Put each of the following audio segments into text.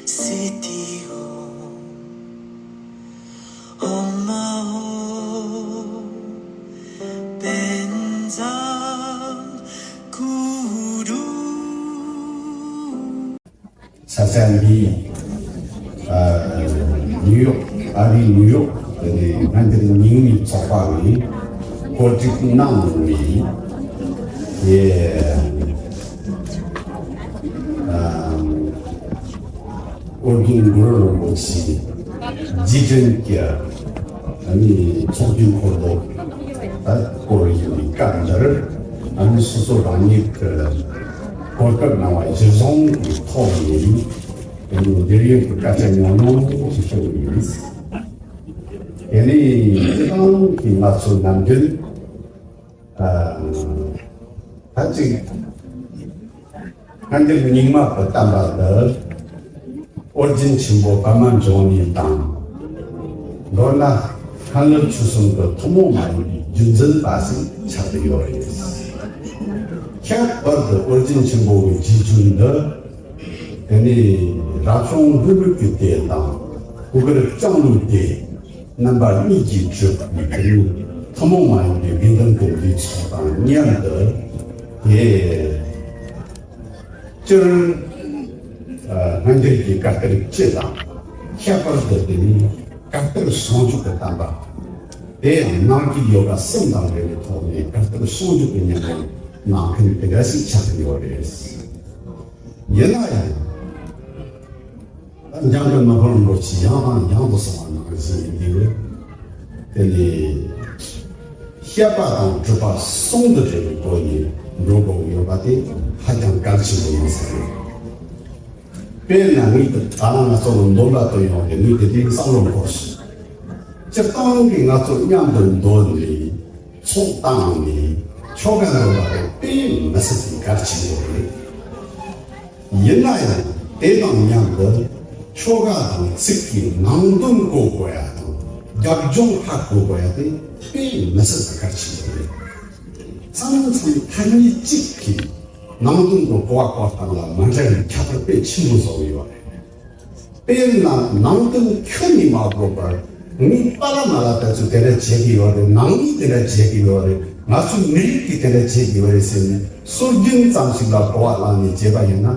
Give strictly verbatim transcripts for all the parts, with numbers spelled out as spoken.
City ho, on my ho, Benzan Kudu. ས་ཆ་འདི་ཨ་ནིའུ་ཡོག་ཨ་རིའི་ནིའུ་ཡོག་དེ་ནས་སྔ་འགྱུར་རྙིང་མའི་ཚོགས་པ་ནས་གོ་སྒྲིག་གནང་ནས་ཡེ་ཨ། ཨོ་རྒྱན་གུ་རུ་རིན་པོ་ཆེའི་རྗེས་དྲན་གྱི་ཨ་ནི་ཚོགས་འདུའི་འཁོར་ལོ་ད་སྐོར་ཡིན་པའི་སྐབས་འདིར་ཨ་ནི་སོ་སོ་རང་ཉིད་ཀྱི་གོ་སྐབས་གནང་བ་གཞིར་བཟུང་གི་ཐོག་ནས་ཨ་ནི་འབྲེལ་ཡོད་ཀྱི་སྐད་ཆ་ཉུང་ཉུང་ཞིག་ཞུ་གི་ཡིན། དེ་ནས་སྤྱིར་བཏང་གི་ང་ཚོ་ནམ་རྒྱུན་ཨ་ད་ཅིག་སྔ་འགྱུར་རྙིང་མ་གི་བསྟན་པ་འདི་ཨོ་རྒྱན་ཆེན་པོ་པདྨ་འབྱུང་གནས་དང་། མདོར་ན་ཁམས་ལུགས་ཆོས་གསུམ་གྱི་ཐུན་མོང་མ་ཡིན་པའི་རྒྱུན་འཛིན་པ་ཞིག་ཆགས་ཀྱི་ཡོད་རེད། ཁྱད་པར་དུ་ཨོ་རྒྱན་ཆེན་པོ་གི་རྗེས་འཇུག་འདི་དེ་ནས་རབ་བྱུང་ལྷུན་གྲུབ་ཀྱི་སྡེ་དང་གུ་གེ་ལྕང་ལོའི་སྡེ། རྣམ་པ་གཉིས་ཀྱིས་གྲུབ་པའི་དེ་ནི་ཐུན་མོང་མ་ཡིན་པའི་དགེ་འདུན་གྱི་ལུས་ཚོགས་དང་མཉམ་དུ་དེ་སྤྱིར་སྔ་འགྱུར་གྱི་བཀའ་གཏེར་བཅུ་དང་ཁྱད་པར་དུ་དེ་ནི་བཀའ་གཏེར་ཟུང་འཇུག་གི་བསྟན་པ་དེ་ཡང་ནང་གི་ཡོ་ག་གསུམ་དང་འབྲེལ་བའི་ཐོག་ནས་བཀའ་གཏེར་ཟུང་འཇུག་གི་ཉམས་ལེན་གནང་མཁན་དེ་འདྲ་ཞིག་ཆགས་ཀྱི་ཡོད་རེད། ཡིན་ན་ཡང་། འཇམ་དཔལ་དམག་དཔོན་རིན་པོ་ཆེ་ཡང་དང་ཡང་དུ་གསུངས་པ་ནང་བཞིན་ཡིན་དུས། དེ་ནི་བཤད་པ་དང་སྒྲུབ་པ་ཟུང་དུ་འབྲེལ་བའི་སྒོ་ནས་འགྲོ་དགོས་ཡོད་པ་དེ་ཧ་ཅང་གལ་ཆེན་པོ་ཡིན་ས་རེད། དཔེར་ན་ངས་ད་ལྟ་ང་ཚོ་ལ་འདོན་པ་བཏོན་ཡོང་དེ་ངས་དེ་དུས་བསམ་བློ་འཁོར་སོང་། སྤྱིར་བཏང་གི་ང་ཚོ་མཉམ་དུ་འདོན་ནས་ཚོགས་བཏང་ནས་ཆོ་ག་འདོན་པ་དེ་དཔེ་མི་སྲིད་པའི་གལ་ཆེན་པོ་རེད། ཡིན་ན་ཡང་དེ་དང་མཉམ་དུ་ཆོ་ག་དང་ཚིག་གི་ནང་དོན་གོ་དགོས་ཡ་དང་རྒྱབ་ལྗོངས་ཧ་གོ་དགོས་ཡ་དེ་དཔེ་མི་སྲིད་པ་གལ་ཆེན་པོ་རེད། མཚམས་མཚམས་ཐ་སྙད་གཅིག་གིས་ནང་དོན་གྱི་གོ་བ་གོ་སྟངས་ལ་མ་འདྲ་བའི་ཁྱད་པར་དཔེ་ཆེན་པོ་བཟོ་གི་ཡོད་རེད། དཔེར་ན་ནང་དོན་ཁྱོན་ནས་མ་གོ་བར་ངས་པ་ལ་མ་ལ་ད་ཚོས་དེ་འདྲ་བྱེད་ཀྱི་ཡོད་རེད། ནང་མིས་དེ་འདྲ་བྱེད་ཀྱི་ཡོད་རེད། ང་ཚོའི་མི་རིགས་ཀྱིས་དེ་འདྲ་བྱེད་ཀྱི་ཡོད་རེད་ཟེར་ནས་སྲོལ་རྒྱུན་ཙམ་ཞིག་ལ་གོ་བ་བླངས་ནས་བྱས་པ་ཡིན་ན།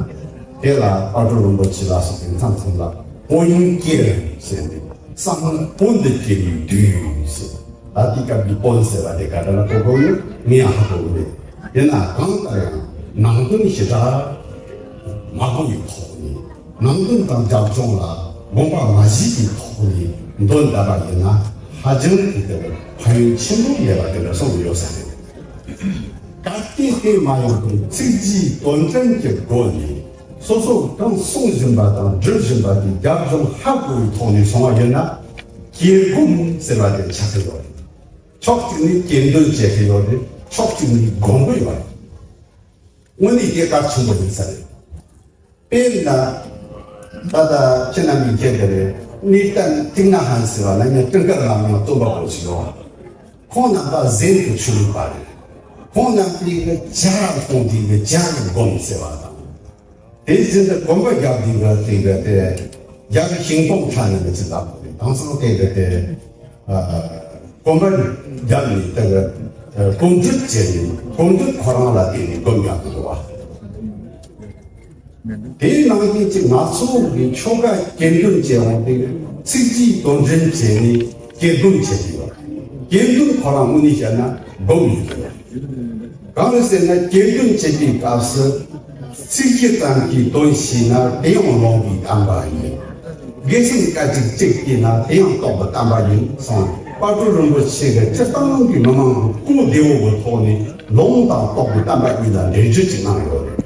དེ་ལ་དཔལ་སྤྲུལ་རིན་པོ་ཆེ་ལ་སོགས་པའི་མཚམས་མཚམས་ལ་སྤོ་སྐྱེལ་ཟེར་ནས་བསམ་བློ་སྤོ་འདི་སྐྱེལ་བའི་དུས་ཟེར། ད་ལྟའི་སྐབས་ཀྱི་སྤོ་ཟེར་བ་དེ་ག་འདྲ་ལ་གོ་དགོས་ཡོད་ངས་ཡང་ཧ་གོ་གི་མེད། དེ་ན་གང་ལྟར་ཡང་ནང་དོན་ཞེ་དྲག་མ་གོ་བའི་ཐོག་ནས། ནང་དོན་དང་རྒྱབ་ལྗོངས་ལ་དགོངས་པ་མ་བཞེས་པའི་ཐོག་ནས་འདོན་བསྡད་པ་ཡིན་ན་ཧ་ཅང་གི་དེར་ཕན་ཡོན་ཆེན་པོ་མེད་པ་དེ་འདྲ་གསུངས་ཡོད་ས་རེད། གལ་ཏེ་དེ་མ་ཡོང་བར་ཚིག་བརྗེའི་དོན་དྲན་གྱི་སྒོ་ནས་སོ་སོ་གང་གསུང་བཞིན་པ་དང་སྒྲུབ་བཞིན་པ་དེ་རྒྱབ་ལྗོངས་ཧ་གོ་བའི་ཐོག་ནས་སོང་བ་ཡིན་ན་དགྱེས་སྒོམ་ཟེར་བ་དེ་ཆགས་ཀྱི་ཡོད་རེད། ཕྱོགས་གཅིག་ནས་དགྱེས་འདུན་བྱེད་ཀྱི་ཡོད་རེད། ཕྱོགས་གཅིག་ནས་སྒོམ་གྱི་ཡོད་རེད། དངོས་གནས་དེ་གལ་ཆེན་པོ་ཡིན་ས་རེད། དཔེར་ན། ད་ལྟ་ཁྱེད་རྣམ་པས་མཁྱེན་གྱི་རེད། གནས་བརྟན་ཏིང་ན་ཧན་ཟེར་བ་ན་ཡང་ཀྲུང་དཀར་ལམ་ཡང་སྟོན་པ་པོ་ཞིག་ཡོད། ཁོང་རྣམ་པ་ཟན་དུ་ཆོས་ལུགས་པ་རེད། ཁོང་རྣམ་པའི་གི་ཇ་གཏོང་དུས་གི་ཇ་གི་སྒོམ་ཟེར་བ་དང་། དེ་བཞིན་དུ་གོམ་པ་རྒྱག་དུས་གི་དེ་གི་དེ་ཇ་གི་ཤིང་སྡོང་ཁྲ་ནས་མི་ཚེ་ལབ་དགོས་རེད། དེང་སང་དེ་གི་དེ། གོམ་པ་རྒྱབ་ནས་ལྟ་བུ་གོམ་བགྲོད་བྱས་ནས་གོམ་བགྲོད་ཁོ་རང་ལ་བརྟེན་ནས་སྒོམ་རྒྱག་གི་འདུག་བ། དེའི་ནང་བཞིན་གྱི་ང་ཚོ་གི་ཆོ་ག་དགྱེས་འདུན་བྱས་འོང་དུས་ཚིག་བརྗེའི་དོན་དྲན་བྱས་ནས་དགྱེས་སྒོམ་བྱེད་ཀྱི་ཡོད། དགྱེས་འདུན་ཁོ་རང་དངོས་གནས་བཤད་ན་སྒོམ་ཡིན་གྱི་ཡོད། གང་རེད་ཟེར་ན་དགྱེས་འདུན་བྱེད་པའི་སྐབས་སུ། ཚིག་བཞི་ཙམ་གྱིས་དོན་ཤེས་ན་དེ་ཡང་ལོངས་སྐུའི་བསྟན་པ་ཡིན། དགེ་སེམས་སྐད་ཅིག་གཅིག་སྐྱེས་ན་དེ་ཡང་རྟོགས་པའི་བསྟན་པ་ཡིན་གསུངས། དཔལ་སྤྲུལ་རིན་པོ་ཆེ་གིས་སྤྱིར་བཏང་གི་མི་མང་གི་གོ་བདེ་བོ་གི་ཐོག་ནས་ལུང་དང་རྟོགས་པའི་བསྟན་པ་གཉིས་ལ་འགྲེལ་བརྗོད་ཅིག་གནང་ཡོད་རེད།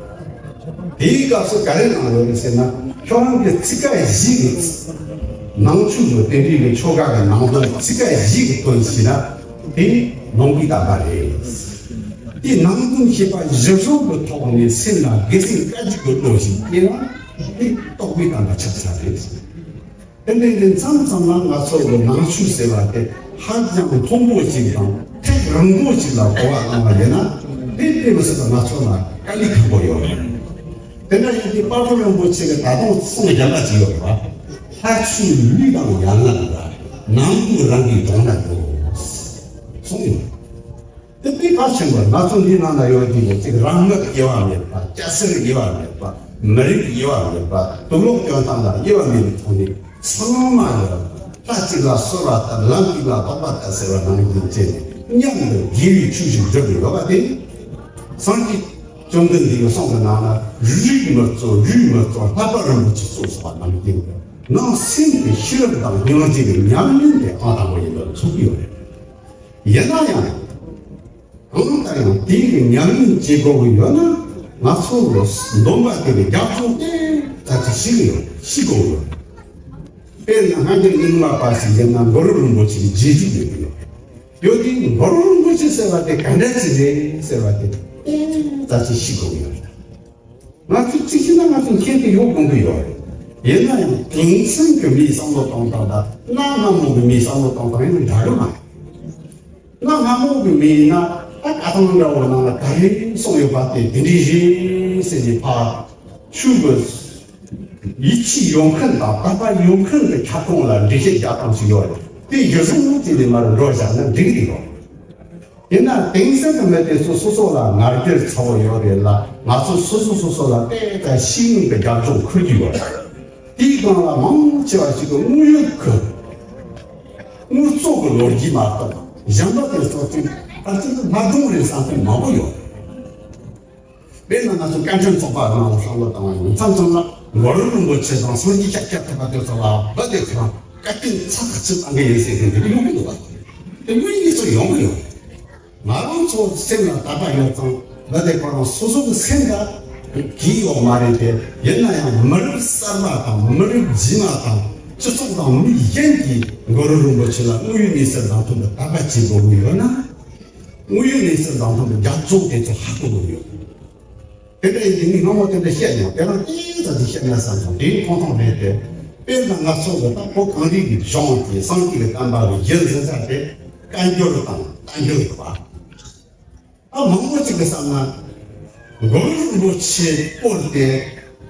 དེའི་སྐབས་སུ་ག་རེ་གནང་ཡོད་རེད་ཟེར་ན་ཁྱོད་རང་གི་ཚིག་ཁ་བཞི་གི་ནང་ཆོས་ཀྱི་རྟེན་འབྲེལ་གྱི་ཆོ་ག་གི་ནང་དོན་ཚིག་ཁ་བཞི་གི་དོན་ཤེས་ན་དེ་ལོངས་སྐུའི་བསྟན་པ་རེད། དེ་ནང་དོན་ཤེས་པ་གཞིར་བཟུང་གི་ཐོག་ནས་སེམས་ལ་དགེ་སེམས་སྐད་ཅིག་གི་བློ་ཞིག་སྐྱེས་ན་དེ་རྟོགས་པའི་བསྟན་པ་ཆགས་ས་རེད། དེ་འདྲའི་མཚམས་མཚམས་ལ་ང་ཚོ་གི་ནང་ཆོས་ཟེར་བ་དེ་ཧ་ཅང་མཐོན་པོ་ཞིག་དང་ཐག་རིང་པོ་ཞིག་ལ་གོ་བ་བླངས་པ་ཡིན་ན་དེ་དཔེ་མི་སྲིད་པ་ང་ཚོ་ལ་དཀའ་ལས་ཁག་པོ་ཡོད་རེད། དེ་འདྲ་ཡིན་དུས་དཔལ་སྤྲུལ་རིན་པོ་ཆེ་གི་ད་དུང་གསུང་རྒྱབ་པ་ཅིག་ཡོད་རེད་བ། ལྷ་ཆོས་ལུས་དང་ཡན་ལག་འདྲ། ནང་དུ་རང་གི་གདོང་ན་འགྲོ། གསུངས་ཡོད། དེ་དཔེ་ཁ་ཆེན་པོ། ང་ཚོ་འདི་ནང་ན་ཡོད་དུས་ཀྱི་ཅིག་རང་ངོས་དབྱེ་བ་མེད་པ། སྐྱ་སེར་དབྱེ་བ་མེད་པ། མི་རིགས་དབྱེ་བ་མེད་པ། དུག་ལོག་སྐྱོན་སྟངས་ལ་དབྱེ་བ་མེད་པའི་ཐོག་ནས་ཚང་མ་ལ་ལྷ་གཅིག་ལ་གསོལ་བ་བཏབ། ལམ་གཅིག་ལ་ལྡོག་པ་བཏབ་ཟེར་བ་ནང་བཞིན་བྱས་ནས་མཉམ་དུ་དགེ་བའི་ཆོས་ཤིག་སྒྲུབ་དགོས་པ་དེ། སངས་རྒྱས་བཅོམ་ལྡན་འདས་ཀྱི་གསུང་གི་ནང་ན་རིགས་མི་གཙོ། ལུས་མི་གཙོ། ལྷག་པ་རིན་པོ་ཆེ་གཙོ་ཟེར་བ་ནང་བཞིན་ནང་སེམས་ཀྱི་ཤེས་རབ་དང་སྙིང་རྗེ་གི་ཉམས་ལེན་དེ་ཨང་དང་པོ་ཡིན་པར་མཚོན་གྱི་ཡོད་རེད། ཡིན་ན་ཡང་། གང་ལྟར་ཡང་དེའི་ཉམས་ལེན་བྱེད་དགོས་ཀྱི་ཡོད་ན། ང་ཚོ་ལ་འདོན་པ་དེ་ལ་རྒྱབ་ལྗོངས་ཏོག་ཙམ་ཞིག་ཡོད། ཤེས་དགོས་ཀྱི་ཡོད། དཔེར་ན་སྔ་འགྱུར་རྙིང་མ་པ་ཞིག་ཡིན་ན་གུ་རུ་རིན་པོ་ཆེ་གི་རྗེས་འཇུག་ཡོད་ཀྱི་ཡོད། ཡོད་དུས་གུ་རུ་རིན་པོ་ཆེ་ཟེར་བ་དེ་ག་འདྲ་ཞིག་རེད་ཟེར་བ་དེ་ཏོག་ཙམ་ཞིག་ཤེས་དགོས་ཀྱི་ཡོད། ང་ཚོས་གཅིག་བྱས་ན་ང་ཚོས་མཁྱེན་ཏེ་ཡོད་དགོངས་ཀྱི་ཡོད་རེད། ཡིན་ན་ཡང་དེང་སང་གི་མིའི་བསམ་བློ་གཏོང་སྟངས་དང་གནའ་སྔ་མོ་གི་མིའི་བསམ་བློ་གཏོང་སྟངས་ཡང་འདྲ་གི་མ་རེད། གནའ་སྔ་མོ་གི་མི་ཡིན་ན་ད་ཀ་ཐང་འདྲ་བོ་ནང་ལ་ག་རེ་གསུངས་ཡོད་པ་དེ་དེ་འདྲ་རེད་ཟེར་ནས་ཕར་ཆོས་ཀྱི་ཡིད་ཆེས་ཡོད་མཁན་དང་དད་པ་ཡོད་མཁན་གྱི་ཁྱབ་ཁོངས་ལ་འགྲེལ་བཤད་རྒྱག་སྟངས་ཤིག་ཡོད་རེད། དེ་གཞི་བཟུང་བྱས་ནས་མར་འགྲོ་བཞག་ན་འགྲིག་གི་འདུག་ཡིན་ན་དེང་སང་གི་མི་དེ་ཚོ་སོ་སོ་ལ་ང་རྒྱལ་ཚ་བོ་ཡོད་རེད་ལ། ང་ཚོ་སོ་སོ་སོ་སོ་ལ་ཏོག་ཙམ་ཤེས་ཡོན་གྱི་རྒྱབ་ལྗོངས་འཁུར་གྱི་ཡོད་རེད། དེའི་སྒང་ལ་མང་ཆེ་བ་ཞིག་གི་དངོས་ཡོད་ཀྱི་དངོས་གཙོ་གི་ལོ་རྒྱུས་མ་གཏོགས་གཞན་པ་དེ་ཚོ་ཅིག་ཨ་ཙི་ལྷ་སྒྲུང་རེད་བསམ་མཁན་མང་པོ་ཡོད། དཔེར་ན་ང་ཚོ་བཀའ་ཁྲིམས་ཚོགས་པ་ནང་ལ་བསམ་བློ་བཏང་བ་ཡིན་མཚམས་མཚམས་ལ་གུ་རུ་རིན་པོ་ཆེ་དང་སངས་རྒྱས་ཤཱཀྱ་ཐུབ་པ་དེ་ཚོ་ལ་བུ་དེ་ཚོ་བཀའ་བཀྱོན་ཚ་ཐག་ཆོད་བཏང་གི་ཡིན་ཟེར་མཁན་དེ་འདྲ་ཡོང་གི་འདུག་བ། དེ་དངོས་ཡོད་ཚོ་ཡོང་གི་ཡོད། ང་རང་ཚོ་སེམས་ལ་དད་པ་ཡོད་ཙང་བུ་དེ་ཁོ་རང་སོ་སོ་གི་སེམས་ལ་གྱིས་ཡོད་མ་རེད་དེ། ཡིན་ན་ཡང་མི་རབས་གསར་པ་དང་མི་རབས་རྗེས་མ་དང་སྤྱི་ཚོགས་དང་མི་གཞན་གྱིས་གུ་རུ་རིན་པོ་ཆེ་ལ་དངོས་ཡོད་གནས་ཚུལ་དང་མཐུན་པའི་དད་པ་བྱེད་དགོས་ཀྱི་ཡོད་ན། དངོས་ཡོད་གནས་ཚུལ་དང་མཐུན་པའི་རྒྱབ་ལྗོངས་དེ་ཚོ་ཧ་གོ་དགོས་ཡོད། དེ་འདྲ་ཡིན་དུས་ངས་སྔ་མོ་དེ་འདྲ་བཤད་མྱོང་། དེ་རིང་ཏོག་ཙམ་དེ་བཤད་ན་བསམ་སོང་། དེ་ཡིན་ཁོང་ཚོ་རེད་དེ། དཔེར་ན་ང་ཚོ་གི་ད་བོད་གངས་རི་གི་ལྗོངས་ཀྱི་སངས་རྒྱས་ཀྱི་བསྟན་པ་གི་གཞི་འཛིན་ས་དེ་བཀའ་འགྱུར་དང་བསྟན་འགྱུར་རེད་པ། ད་མང་པོ་ཅིག་གིས་བསམ་ན་གུ་རུ་རིན་པོ་ཆེ་སྐོར་དེ་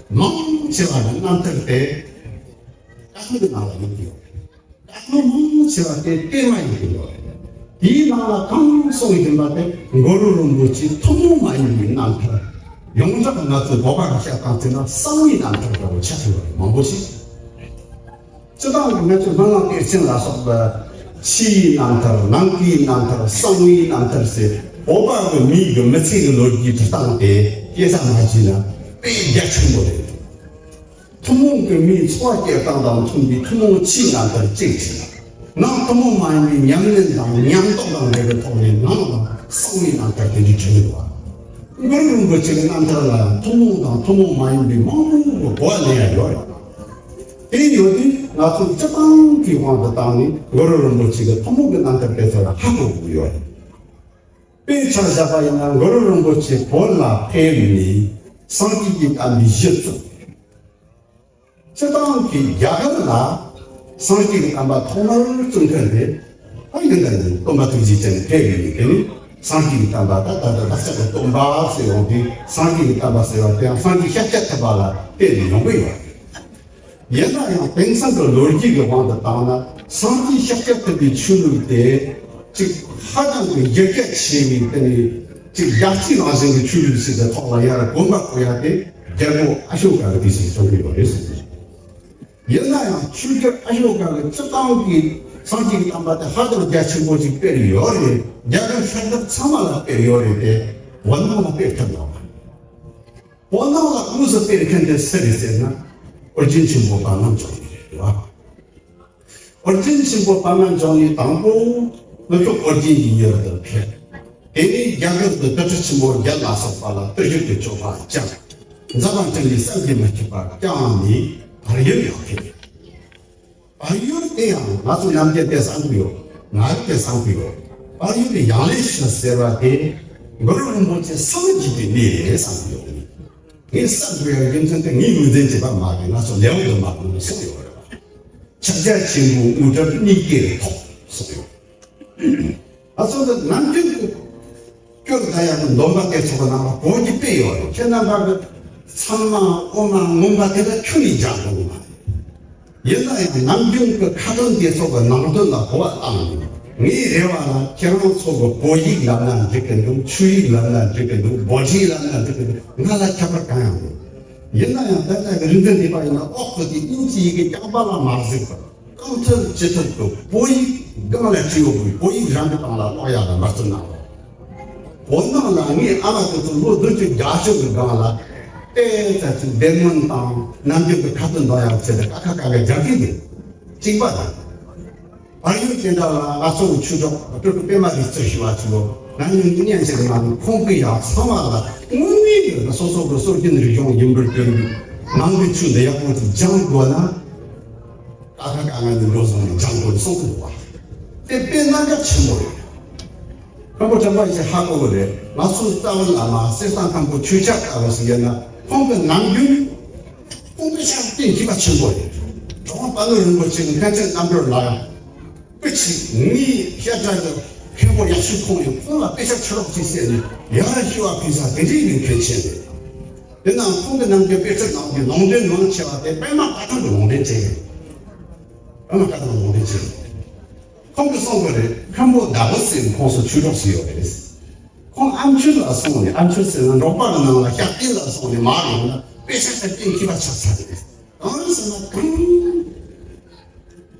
མང་ཆེ་བ་ནི་རྣམ་ཐར་དེ་བཀའ་ཐང་གི་ནང་ལ་ཡོད་ཀྱི་ཡོད། བཀའ་ཐང་མང་ཆེ་བ་དེ་བསྟན་མ་ཡིན་གྱི་ཡོད་རེད། དེའི་ནང་ལ་གང་གསུངས་ཡོད་པ་དེ་གུ་རུ་རིན་པོ་ཆེ་ཐུན་མོང་མ་ཡིན་པའི་རྣམ་ཐར། ཡོངས་གྲགས་ང་ཚོ་བོད་པ་གི་བཤད་སྟངས་བྱས་ན་གསང་བའི་རྣམ་ཐར་འདྲ་བོ་ཆགས་ཡོད་རེད། མང་པོ་ཞིག་སྤྱི་བཏང་གི་ང་ཚོ་སྨོན་ལམ་གཏེར་ཆེན་ལ་སོགས་པ་ཕྱིའི་རྣམ་ཐར། ནང་གི་རྣམ་ཐར། གསང་བའི་རྣམ་ཐར་ཟེར་བོད་པ་གི་མིའི་གི་མི་ཚེ་གི་ལོ་རྒྱུས་འབྲི་སྟངས་དེ་སྐྱེ་ས་མ་བྱས་ན་དཔེ་རྒྱ་ཆེན་པོ་རེད། ཐུན་མོང་གི་མིའི་འཚོ་བ་སྐྱེལ་སྟངས་དང་མཐུན་པའི་ཐུན་མོང་ཕྱིའི་རྣམ་ཐར་གཅིག་བྱས། ནང་ཐུན་མོང་མ་ཡིན་པའི་ཉམས་ལེན་དང་ཉམས་རྟོགས་དང་འབྲེལ་བའི་ཐོག་ནས་ནང་ལ་གསང་བའི་རྣམ་ཐར་དེ་འདྲ་བྲིས་ཡོད་པ། གུ་རུ་རིན་པོ་ཆེ་གི་རྣམ་ཐར་ལ་ཡང་ཐུན་མོང་དང་ཐུན་མོང་མ་ཡིན་པའི་མང་པོ་གི་གོ་བ་ལེན་ཡ་ཡོད་རེད། དེ་ཡོད་དུས་ང་ཚོ་སྤྱི་བཏང་གི་དབང་དུ་བཏང་ནས་གུ་རུ་རིན་པོ་ཆེ་གི་ཐུན་མོང་གི་རྣམ་ཐར་དེ་ཚོ་ལ་ཧ་གོ་དགོས་ཀྱི་ཡོད་རེད། དཔེ་ཆ་བཞག་པ་ཡིན་ན་གུ་རུ་རིན་པོ་ཆེ་བོད་ལ་ཕེབས་ནས་སངས་རྒྱས་ཀྱི་བསྟན་པའི་གཞི་བཙུགས། སྤྱི་བཏང་གི་རྒྱ་གར་ལ་སངས་རྒྱས་ཀྱི་བསྟན་པ་ཐོག་མར་བཙུགས་མཁན་དེ་ཨ་ཡིན་ད་ཡིན། སྟོན་པ་ཐུགས་རྗེ་ཅན་ཕེབས་ཡོད་ནས་དེ་ནི་སངས་རྒྱས་ཀྱི་བསྟན་པ་ད་ད་ད་བདག་ཅག་གི་སྟོན་པ་ཟེར་ཡོང་དུས་སངས་རྒྱས་ཀྱི་བསྟན་པ་ཟེར་བ་དེ་ཡང་སངས་རྒྱས་ཤཱཀྱ་ཐུབ་པ་ལ་བརྟེན་ནས་ཡོང་གི་ཡོད། ཡིན་ན་ཡང་དེང་སང་གི་ལོ་རྒྱུས་ཀྱི་དབང་དུ་བཏང་ན་སངས་རྒྱས་ཤཱཀྱ་ཐུབ་པའི་ཆོས་ལུགས་དེ་ཅིག་ཧ་ཅང་གི་ཡར་རྒྱས་ཆེ་བའི་སྟེང་ནས་ཅིག་རྒྱལ་སྤྱིའི་རང་བཞིན་གྱི་ཆོས་ལུགས་ཤིག་གི་ཐོག་ལ་ཡར་གོམ་པ་སྤོ་ཡ་དེ་རྒྱལ་པོ་ཨ་ཤོ་ཀ་གི་དུས་སུ་བྱུང་གི་ཡོད་རེད་ཟེར་གྱི། ཡིན་ན་ཡང་ཆོས་རྒྱལ་ཨ་ཤོ་ཀ་གི་སྤྱི་བཏང་གི་སངས་རྒྱས་ཀྱི་བསྟན་པ་དེ་ཧ་ཅང་རྒྱ་ཆེན་པོ་ཅིག་སྤེལ་ཡོད་རེད། རྒྱ་གར་ཤར་ཕྱོགས་ཚང་མ་ལ་སྤེལ་ཡོད་རེད་དེ་བོད་ནང་ལ་སྤེལ་ཐུབ་མ་རེད། བོད་ནང་ལ་དངོས་སུ་སྤེལ་མཁན་དེ་སུ་རེད་ཟེར་ན། ཨོ་རྒྱན་ཆེན་པོ་བར་སྣང་འབྱུང་གནས་རེད་བ། ཨོ་རྒྱན་ཆེན་པོ་བར་སྣང་འབྱུང་གནས་དང་པོ་ནུབ་ཕྱོགས་ཨོ་རྒྱན་གྱི་ཡུལ་དུ་ཕེབས། དེ་ནས་རྒྱ་གར་དུ་དུར་ཁྲོད་ཆེན་པོ་བརྒྱད་ལ་སོགས་པ་ལ་བརྟུལ་ཞུགས་ཀྱི་སྤྱོད་པ་བསྐྱངས། མཛད་པ་འཕྲིན་ལས་བསམ་གྱིས་མི་ཁྱབ་པ་བསྐྱངས་ནས་བལ་ཡུལ་ཡང་ཕེབས། བལ་ཡུལ་དེ་ཡང་ང་ཚོ་རྣམ་རྒྱལ་དེ་གསང་གི་ཡོད། ང་རང་དེ་གསང་གི་ཡོད། བལ་ཡུལ་ཡང་ལེ་ཤོད་ཟེར་བ་དེ་གུ་རུ་རིན་པོ་ཆེ་སངས་རྒྱས་པའི་གནས་རེད་གསང་གི་ཡོད། ངས་གསང་དགོས་ཡ་རྒྱུ་མཚན་དེ་ངས་ངོས་འཛིན་བྱས་པ་མ་རེད། ང་ཚོ་ལེའུ་དུ་མ་གོང་ནས་གསུངས་ཡོད་རེད་བ། ཕྱག་རྒྱ་ཆེན་པོའི་དངོས་གྲུབ་གཉིས་ཀའི་ཐོག་གསུངས་ཡོད། ང་ཚོ་འདི་ནམ་རྒྱུན་དུ་སྐྱོར་ད་ཡག་གི་འདོན་པ་དེ་ཚོ་གི་ནང་ལ་གོ་རྒྱུ་དཔེ་ཡོད་རེད། ཁྱེད་རྣམ་པ་གི་ ཚང་མ་དབུ་མ་མངོན་པ་དེ་ལ་ཁྱོན་ནས་སྦྱང་དགོས་མ་རེད། ཡིན་ན་ཡང་ནམ་རྒྱུན་གྱི་ཁ་ཏོན་དེ་ཚོ་གི་ནང་དོན་ལ་གོ་བ་བཏང་ནས། ངའི་རེ་བ་ལ་ཁྱེད་རང་ཚོ་གི་བོད་ཡིག་ལབ་ན་འགྲིག་གི་འདུག་ཆོས་ཡིག་ལབ་ན་འགྲིག་གི་འདུག་བྷོ་ཊ་ལབ་ན་འགྲིག་གི་འདུག་ང་ལ་ཁྱད་པར་གང་ཡང་མེད། ཡིན་ན་ཡང་ད་ལྟ་གི་རིག་འཛིན་སྡེ་པ་ཡིན་ན་ཨོག་ཏུ་དེ་དབྱིན་ཇི་ཡི་གེ་རྐྱང་པ་ལ་མ་གཟིགས་པར། གང་ཐུབ་ཅི་ཐུབ་ཀྱིས་བོད་ཡིག་སྒང་ལ་བྲིས་ཡོད་པའི་བོད་ཡིག་རང་གི་སྟེང་ལ་ཀློག་ཡག་ལ་འབད་བརྩོན་གནང་རོགས། བོད་ནང་ལ་ངའི་ཨ་མ་དེ་ཚོ་ལོ་བདུན་ཅུ་བརྒྱད་ཅུ་གི་སྒང་ལ་ཏོག་ཙམ་ཅིག་བདེ་སྨོན་དང་ནམ་རྒྱུན་གྱི་ཁ་ཏོན་འདོན་ཡག་ཆེད་དུ་ཀ་ཁ་ག་ག་རྒྱག་གི་ཡོད། གཅིག་པ་དང་། བར་ཡུལ་དེ་འདྲ་ལ་ང་ཚོ་གི་ཆོས་གྲོགས་སྤྲུལ་སྐུ་པད་མ་རིག་རྩལ་ཞུ་བ་ཚོ་ང་གཉིས་ཀྱི་གཉེན་ཆེ་གི་ང་ཚོ་ཁོང་གི་ཡག་ཚང་མ་ལ་དངོས་གནས་ཡོད་ན་སོ་སོ་གི་སྲོལ་རྒྱུན་རིག་གཞུང་ཡིན་པར་སྟོན་པའི་ནང་གི་ཆོས་འདི་ཡག་པོ་ཅིག་སྦྱང་དགོས་ན། ཀ་ཁ་ག་ང་ནི་འགྲོ་སོང་ནས་སྦྱང་དགོས་གསུང་གི་འདུག་བ། དེ་དཔེ་གནད་འགག་ཆེན་པོ་རེད། མཁན་པོ་དྲན་པ་ཡིན་ཞེས་ཧ་གོ་གི་རེད། ང་ཚོའི་རྩ་བའི་བླ་མ་གསེར་ཐང་མཁན་པོ་ཆོས་ཆབ་ལྟ་བུ་ཞིག་ཡིན་ན་ཁོང་གི་ནམ་རྒྱུན་ཁོང་གི་ཤར་བསྟན་མཁས་པ་ཆེན་པོ་རེད། གྲུབ་དབང་དཔལ་ལྡན་རིན་པོ་ཆེ་གི་མཁན་ཆེན་རྣམ་གྲོལ་ལ་ཡང་སྐུ་ཚེ་ངའི་བཤད་གྲྭ་གི་མཁན་པོ་ཡག་ཤོས་ཁོང་ཡིན། ཁོང་ལ་དཔེ་ཆ་ཕྱི་རོགས་ཅིག་བསད་ནས་ཡར་ཞུ་བ་ཕུལ་ས་དེ་འདྲའི་ཡིན་མཁན་ཆེན་རེད། དེ་ནང་ཁོང་གི་ནམ་རྒྱུན་དཔེ་ཁྲིད་གནང་བའི་ལུང་འདྲེན་མང་ཆེ་བ་དེ་པད་མ་བཀའ་ཐང་གི་ལུང་འདྲེན་བྱས་ཡོད། པད་མ་བཀའ་ཐང་ལུང་འདྲེན་བྱས་ཡོད། ཁོང་གིས་གསུངས་པ་རེད། མཁན་པོ་ཟླ་བོ་ཟེར་ཁོང་ཚོ་ཆོས་གྲོགས་སུ་ཡོད་རེད། ཁོང་ཨ་མཆོད་ལ་སོང་ནས། ཨ་མཆོད་ཟེར་ན་འབྲོག་པ་གི་ནང་ལ་ཤག་སྟེང་ལ་སོང་ནས་མར་ཡོང་ན་དཔེ་ཆ་ཤག་སྟེང་མཁས་པ་ཆགས་ཚར་རེད། གང་རེད་ཟེར་ན་གང་།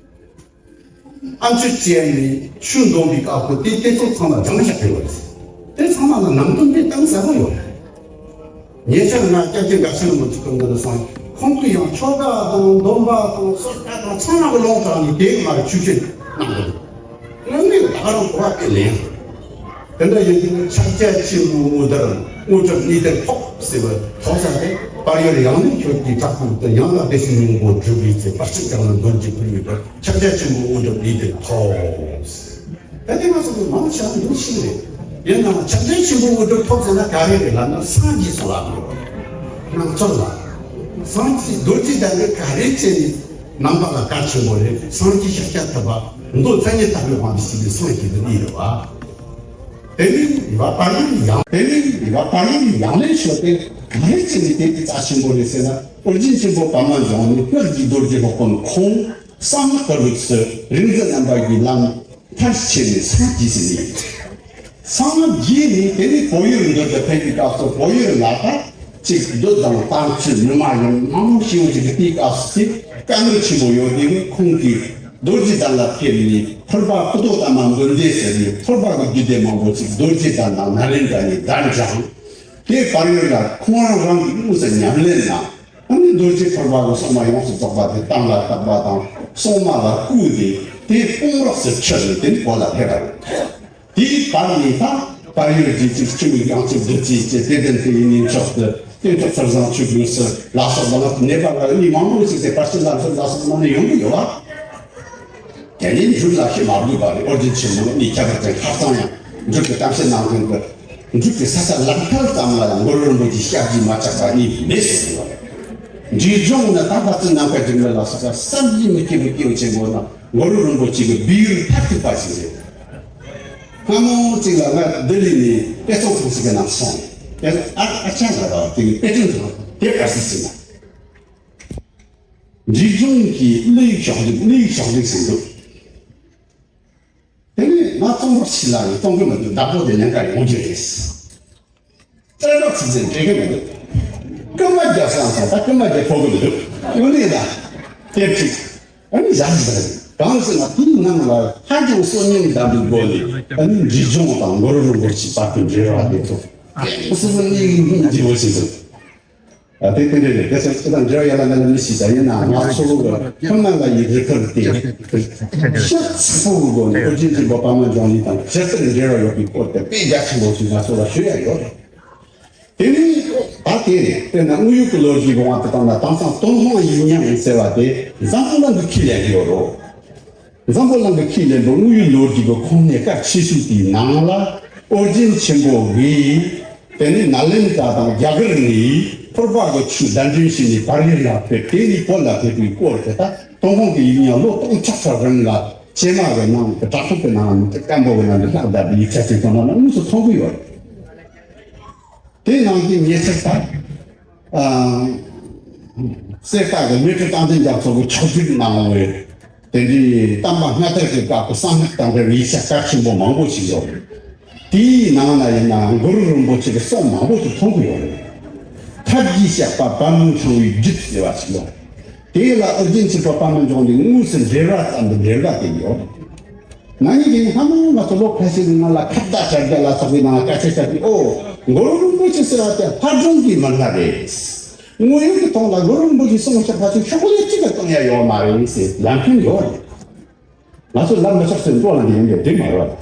ཨ་མཆོད་བཅས་ནས་ཆོས་འདོན་པའི་སྐབས་སུ་དེ་དེ་ཚོ་ཚང་མ་སྦྱངས་བཞག་གི་ཡོད་རེད། དེ་ཚང་མ་ལ་ནང་དོན་དཔེ་གཏིང་ཟབ་པོ་ཡོད་རེད། ཉེ་ཆར་ང་སྐྱབས་རྗེ་དགའ་ཚལ་རིན་པོ་ཆེ་སྐུ་མདུན་ལ་སོང་། ཁོང་གིས་ཡང་ཆོ་ག་དང་འདོན་པ་དང་གསོལ་ཁ་དང་ཚང་མ་གི་ལུང་དྲངས་ནས་དེའི་མར་ཆོས་ཞུ་གནང་གི་འདུག་དངོས་གནས་ད་ག་རང་གོ་བ་དཔེ་ལེན། དེ་འདྲ་ཡིན་དུས་ཕྱག་རྒྱ་ཆེན་པོའི་དངོས་གྲུབ་དངོས་གྲུབ་གནས་དེར་ཐོབ་ཟེར་བ་ཐོབ་ས་དེ་བར་ཡོད་ཡང་ནི་ཁྱོད་ཀྱི་བྲག་ཕུག་ཏུ་ཡང་ན་བདེ་གཤེགས་སྙིང་པོ་སྒྲུབ་པའི་ཚེ་བར་ཆད་ཀྱང་ནི་འདོན་གྱི་ཕུལ་བའི་བར། ཕྱག་རྒྱ་ཆེན་པོའི་དངོས་གྲུབ་ལུས་དེར་ཐོབ། ད་དེ་ང་ཚོ་གི་མང་ཆེ་བ་འདི་ཞིག་རེད། ཡིན་ནའང་ཕྱག་རྒྱ་ཆེན་པོའི་དངོས་གྲུབ་ཐོབ་ཟེར་ན་ག་རེ་རེད་ལབ་ན་སངས་རྒྱས་སོང་ལབ་ཡོད། སྣང་ཚུལ་ལ། སངས་རྒྱས་རྡོ་རྗེ་གདན་འདི་ག་རེ་བྱས་ནས་ནང་པ་ལ་གལ་ཆེན་པོ་རེད། སངས་རྒྱས་ཤཱཀྱ་ཐུབ་པ་མདོ་མཚན་ཉིད་ལྟ་བའི་དབང་གིས་ཞིག་གི་སངས་རྒྱས་འདི་གཉིས་རེད་བ། དེ་ནས་བ་པར་ཡིག་ཡང་དེ་ནས་བ་པར་ཡིག་ཡང་ལེན་ཞུ་སྟེ་ག་རེ་བྱས་ནས་དེ་གི་རྩ་ཆེན་པོ་རེད་ཟེར་ན། ཨོ་རྒྱན་ཆེན་པོ་པདྨ་འབྱུང་གནས་སྔར་གྱི་རྡོ་རྗེ་སློབ་དཔོན་ཁོང་གསང་སྔགས་ཀྱི་ལུགས་སུ་རིག་འཛིན་རྣམ་པ་གི་ལམ་མཐར་ཕྱིན་ནས་སངས་རྒྱས་ཟིན་ནས། སངས་རྒྱས་ནས་དེ་ནས་བོད་ཡུལ་མདོ་སྡེ་ཕེབས་པའི་སྐབས་སུ་བོད་ཡུལ་ལ་ད་ཅིག་བདུད་དང་དམ་ཆོས་མི་མ་ཡིན་མང་པོ་ཞིག་ཡོང་གི་དེའི་སྐབས་སུ་དཀའ་ངལ་ཆེན་པོ་ཡོད་དེ་ནས་ཁོང་གིས་རྡོ་རྗེ་གདན་ལ་ཕེབས་ནས་ཕུར་པ་ཀུ་ཏོ་ཏ་མ་མགོན་སྡེ་ཟེར་ནས་ཕུར་པ་གི་རྒྱུད་སྡེ་མང་པོ་ཅིག་རྡོ་རྗེ་གདན་དང་ནཱ་ལེནྡྲ་ནས་གདན་དྲངས། དེ་བར་ཡོད་ལ་ཁོང་རང་རང་གིས་དངོས་སུ་ཉམས་ལེན་གནང་། ཨ་ནི་རྡོ་རྗེ་ཕུར་པ་གི་སྲུང་མ་ཡོངས་སུ་རྫོགས་པ་དེ་གཏན་ལ་དག་པ་དང་སྲུང་མ་ལ་བསྐུལ་ཏེ་དེ་དཔུང་རོགས་སུ་ཁྲིད་ནས་དེ་ནི་བོད་ལ་ཕེབས་པ་རེད། དེའི་བར་ནས་ད་བལ་ཡུལ་རྒྱལ་བྱེད་ཆོས་ལུགས་ཡང་ཆོས་བདུད་རྩི་བཅས་དད་ལྡན་དེ་ཡི་གནས་མཆོག་ཏུ་སྟེང་ཕྱོགས་ཚུར་བཟང་ཆོས་སྒོས་སུ་ལ་སོགས་པ་ལ་ནད་པ་ལ་གནས་མང་པོ་ཞིག་སྟེ་བར་ཆད་ལ་སོགས་ལ་སོགས་མ་ནས་ཡོང་གི་ཡོད་པ། དེ་ནས་འབྲུག་ལ་ཤི་མ་དགོས་པ་རེད། ཨོ་རྒྱན་ཆེན་མོ་ནི་ཁྱད་པར་ཅན་ཁ་སང་ཡང་འབྲུག་གི་གཏམ་བཤད་གནང་མཁན་གྱི་འབྲུག་གི་ས་ཆ་ལག་ཐལ་ཙམ་ལ་ཡང་གུ་རུ་རིན་པོ་ཆེའི་ཞབས་རྗེས་མ་ཆག་པ་གཉིས་མེད་ཟེར་གྱི་ཡོད་རེད། འབྲས་ལྗོངས་ནི་ད་ལྟ་ཚུལ་ནམ་མཁའ་འཇིགས་མེད་ལ་སོགས་པ་བསམ་གྱིས་མི་ཁྱབ་པའི་སྐྱེས་བུ་ཆེན་པོ་རྣམས་གུ་རུ་རིན་པོ་ཆེ་གི་སྦས་ཡུལ་མཐར་ཐུག་པ་ཞིག་རེད། སྔ་མོ་ཅིག་ལ་ང་ལྡི་ལི་ནས་དཔེ་ཚོང་ཁང་ཞིག་གི་ནང་སོང་། དེ་ལ་ཨ་ཨ་ཅག་ལ་ར་དེ་གི་དཔེ་སྐྲུན་དང་དེབ་ག་ཚོད་ཟིན་ན། འབྲས་ལྗོངས་ཀྱི་གླུ་ཡིག་ཤོག་ལྡེབ། གླུ་ཡིག་ཤོག་ལྡེབ་ཟིན་འདུག་དེ་ནས་ང་གཙང་པོ་ཕྱི་ལ་ཡོད། གཙང་པོ་མི་འདུག་བདག་པོ་དེ་ལེན་ག་ཡོང་རྒྱུ་རེད། རྩེ་གྲོགས་ཚིག་ཚིག་འབྲེལ་གི་མི་འདུག་རྐུན་མ་རྒྱག་སང་སང་ད་རྐུན་མ་རྒྱག་ཕོད་གི་མི་འདུག་ཡོང་ནི་ལ་དེབ་ཅིག་ཨ་ནི་བཞག་ཟེར། གང་ཟེར་ན་དེའི་ནང་ལ་ཧ་ཅང་གསོན་ཉམས་ལྡན་པའི་སྒོ་ནས་ཨ་ནི་འབྲས་ལྗོངས་དང་གུ་རུ་རིན་པོ་ཆེའི་བར་དུ་འབྲེལ་བ་དེ་ཚོ་ཡང་སྲིད་ནས་འདི་འོ་ཞིག་འདུག་ཨ་དེ་དེ་འདྲ་རེད། དེ་ཚོ་ཁྱེད་དང་འབྲེལ་བ་ཡོད་ན་མེད་ན་མི་ཤེས། ད་ཡིན་ན་ང་ཚོ་ཁོ་ན་ལ་ཡི་རི་ཁུར་དེ་ཤ་ཚ་པོ་གི་སྒོ་ནས་ཨོ་རྒྱན་གྱི་བོད་པ་མ་འབྱུང་གནས་དང་ཇི་ལྟར་འབྲེལ་བ་ཡོད་པའི་སྐོར་དེ་དཔེ་རྒྱ་ཆེན་པོ་ཞིག་ང་ཚོ་ལ་ཞུ་ཡ་ཡོད་རེད། དེ་ནས་ད་དེ་རེད། དཔེར་ན་དངོས་ཡོད་ཀྱི་ལོ་རྒྱུས་ཀྱི་དབང་དུ་བཏང་ན་དེང་སང་ཏུན་ཧོང་ཡིག་རྙིང་ཟེར་བ་དེ་འཛམ་བུ་གླིང་གི་ཁས་ལེན་གྱི་ཡོད་རེད། འཛམ་བུ་གླིང་གི་ཁས་ལེན་པའི་དངོས་ཡོད་ལོ་རྒྱུས་ཀྱི་ཁུངས་སྣེ་གལ་ཆེ་ཤོས་དེའི་ནང་ལ་ཨོ་རྒྱན་ཆེན་པོ་གིས་དེ་ནས་ནཱ་ལེནྡྲ་དང་རྒྱ་གར་ནས་ཕུར་པ་གི་ཆོས་གདན་འདྲེན་བྱས་ནས་བལ་ཡུལ་ལ་ཕེབས། དེ་ནས་བོད་ལ་ཕེབས་པའི་སྐོར་དེ་ད་ཏུན་ཧོང་གི་ཡིག་རྙིང་ལོ་སྟོང་ཕྲག་ཕྲག་རིང་ལ་བྱེ་མ་གི་ནང་གི་བྲག་ཕུག་གི་ནང་སྐམ་པོ་གི་ནང་དུ་ལྷག་བསྡད་པའི་ཡིག་ཆ་ཅིག་ཐོན་ན་དངོས་སུ་མཐོང་གི་ཡོད་རེད། དེ་ནང་གི་ཉེ་ཆར་ད་ ཨ། གསེར་རྟ་གི་མི་ཏྲི་རྟ་མགྲིན་རྒྱ་མཚོ་གི་ཕྱོགས་བསྒྲིགས་གནང་བའི་དེ་འདྲའི་བསྟན་པ་སྔ་དར་གྱི་སྐབས་ཀྱི་གསང་སྔགས་དང་འབྲེལ་བའི་ཡིག་ཆ་གལ་ཆེན་པོ་མང་པོ་ཞིག་ཡོད་རེད། དེའི་ནང་ན་ཡིན་ན་གུ་རུ་རིན་པོ་ཆེ་གི་གསུང་མང་པོ་ཞིག་མཐོང་གི་ཡོད་རེད། ཐབས་ཀྱིས་བཤགས་པ་པད་མོ་འཆང་བའི་རྒྱུད་ཟེར་བ་ཞིག་ཡོད། དེ་ལ་ཨོ་རྒྱན་ཆོས་འཕེལ་པད་མ་འབྱུང་གནས་དངོས་སུ་འགྲེལ་བ་ཙམ་དུ་འགྲེལ་བ་དེ་ཡོད། ང་གཉིས་ཀྱིས་སྔ་མོ་ང་ཚོ་ལོ་ཁ་ཤས་ཀྱི་སྔོན་ལ་ཁ་བརྡ་བྱ་རྒྱུ་ལ་སོགས་པའི་ནང་ལ་སྐད་ཆ་བཤད་དུས། ཨོ། གུ་རུ་རིན་པོ་ཆེ་ཟེར་བ་དེ་ལྷ་སྒྲུང་གི་མི་སྣ་རེད། དངོས་ཡོད་ཀྱི་ཐོག་ལ་གུ་རུ་རིན་པོ་ཆེ་གསུང་བཤད་པ་ཚོས་ཤོག་ལེ་གཅིག་ཀྱང་གཏོང་ཡ་ཡོད་མ་རེད་ཟེར་ལབ་མཁན་ཡོད་རེད། ང་ཚོ་ལབ་མི་ཆོག་ཟེར་འགྲོ་ལ་འདི་ཡིན་པས་འགྲིག་མ་རེད།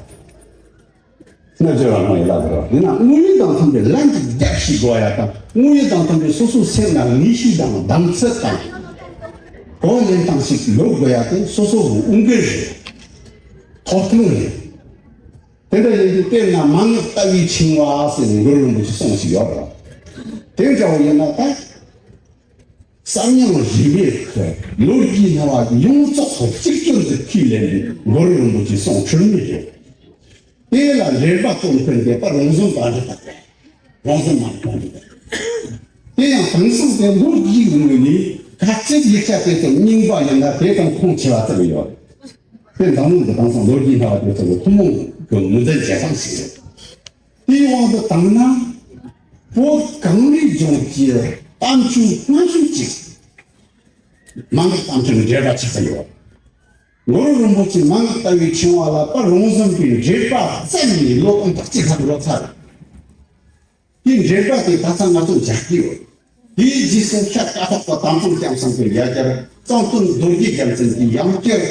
སྔ་ཕྱི་རང་རང་ཡིན་ལ་དགོས་ར། ཡིན་ན་དངོས་ཡོད་དང་མཐུན་པའི་ལན་གཅིག་རྒྱབ་ཤེས་དགོས་ཡ་དང་། དངོས་ཡོད་དང་མཐུན་པའི་སོ་སོའི་སེམས་ལ་ངེས་ཤེས་དང་གདེང་ཚོད་དང་། གོ་ལེན་སྟངས་ཤིག་ཡོད་དགོས་ཡ་དེ་སོ་སོ་གི་དབུ་འགན་རེད། ཐོབ་ཐང་རེད། དེ་འདྲ་ཡིན་དུས་དཔེར་ན་མན་ངག་ལྟ་བའི་ཕྱིང་བ་ཟེར་ནས་གུ་རུ་རིན་པོ་ཆེ་གསུངས་ཤིག་ཡོད་རེད། དེ་འདྲ་བོ་ཡིན་ན་ད། གསར་རྙིང་རིས་མེད་ཀྱི་ལོ་རྒྱུས་སྣང་བ་ཡོངས་རྫོགས་སུ་གཅིག་གྱུར་དུ་ཁས་ལེན་པའི་གུ་རུ་རིན་པོ་ཆེའི་གསུང་འཁྲུལ་མེད་རེད། དེ་ལ་འགྲེལ་པ་གཏོང་མཁན་དེ་པ་རོང་ཟོམ་པ་འདི་དག་རེད། རོང་ཟོམ་མ་གཏོང་འདི་དག་དེ་ཡང་དེང་སང་དེ་ལོ་རྒྱུས་ངོས་ནས་ག་ཚད་ཡིག་ཆ་དེ་ཚོ་རྙིང་པ་ཡིན་ན་དེ་དང་ཁུངས་ཆེ་བ་ཙམ་ཡོད་རེད། དེ་འཛམ་གླིང་གི་དེང་སང་ལོ་རྒྱུས་སྣང་བ་དེ་ཚོ་ལ་ཐུན་མོང་གི་ངོས་འཛིན་བྱེད་སྟངས་ཤིག་རེད། དེའི་དབང་དུ་བཏང་ན། བོད་གངས་རིའི་ལྗོངས་ཀྱི་གཏམ་ཆོས་སྔ་ཤོས་ཅིག་མན་ངག་གཏམ་ཆོས་འགྲེལ་པ་ཆགས་ཀྱི་ཡོད། གུ་རུ་རིན་པོ་ཆེ་མན་ངག་ལྟ་བའི་ཕྱིང་བ་ལ་པ་རོང་ཟོམ་པའི་འགྲེལ་པ་བཙལ་ནས་ལོ་སྟོང་ཕྲག་གཅིག་ལྷག་འགྲོ་ཚར། དེའི་འགྲེལ་པ་དེ་ད་ལྟ་ང་ཚོ་མཇལ་གྱི་ཡོད། དེའི་རྗེས་སུ་ཤར་ཀ་ཐོག་པ་དམ་གཙང་སྐྱབས་མཚོ་གི་ཡ་གྱལ་གཙང་སྟོན་རྡོ་རྗེ་རྒྱལ་མཚན་གྱི་ཡང་བསྐྱར།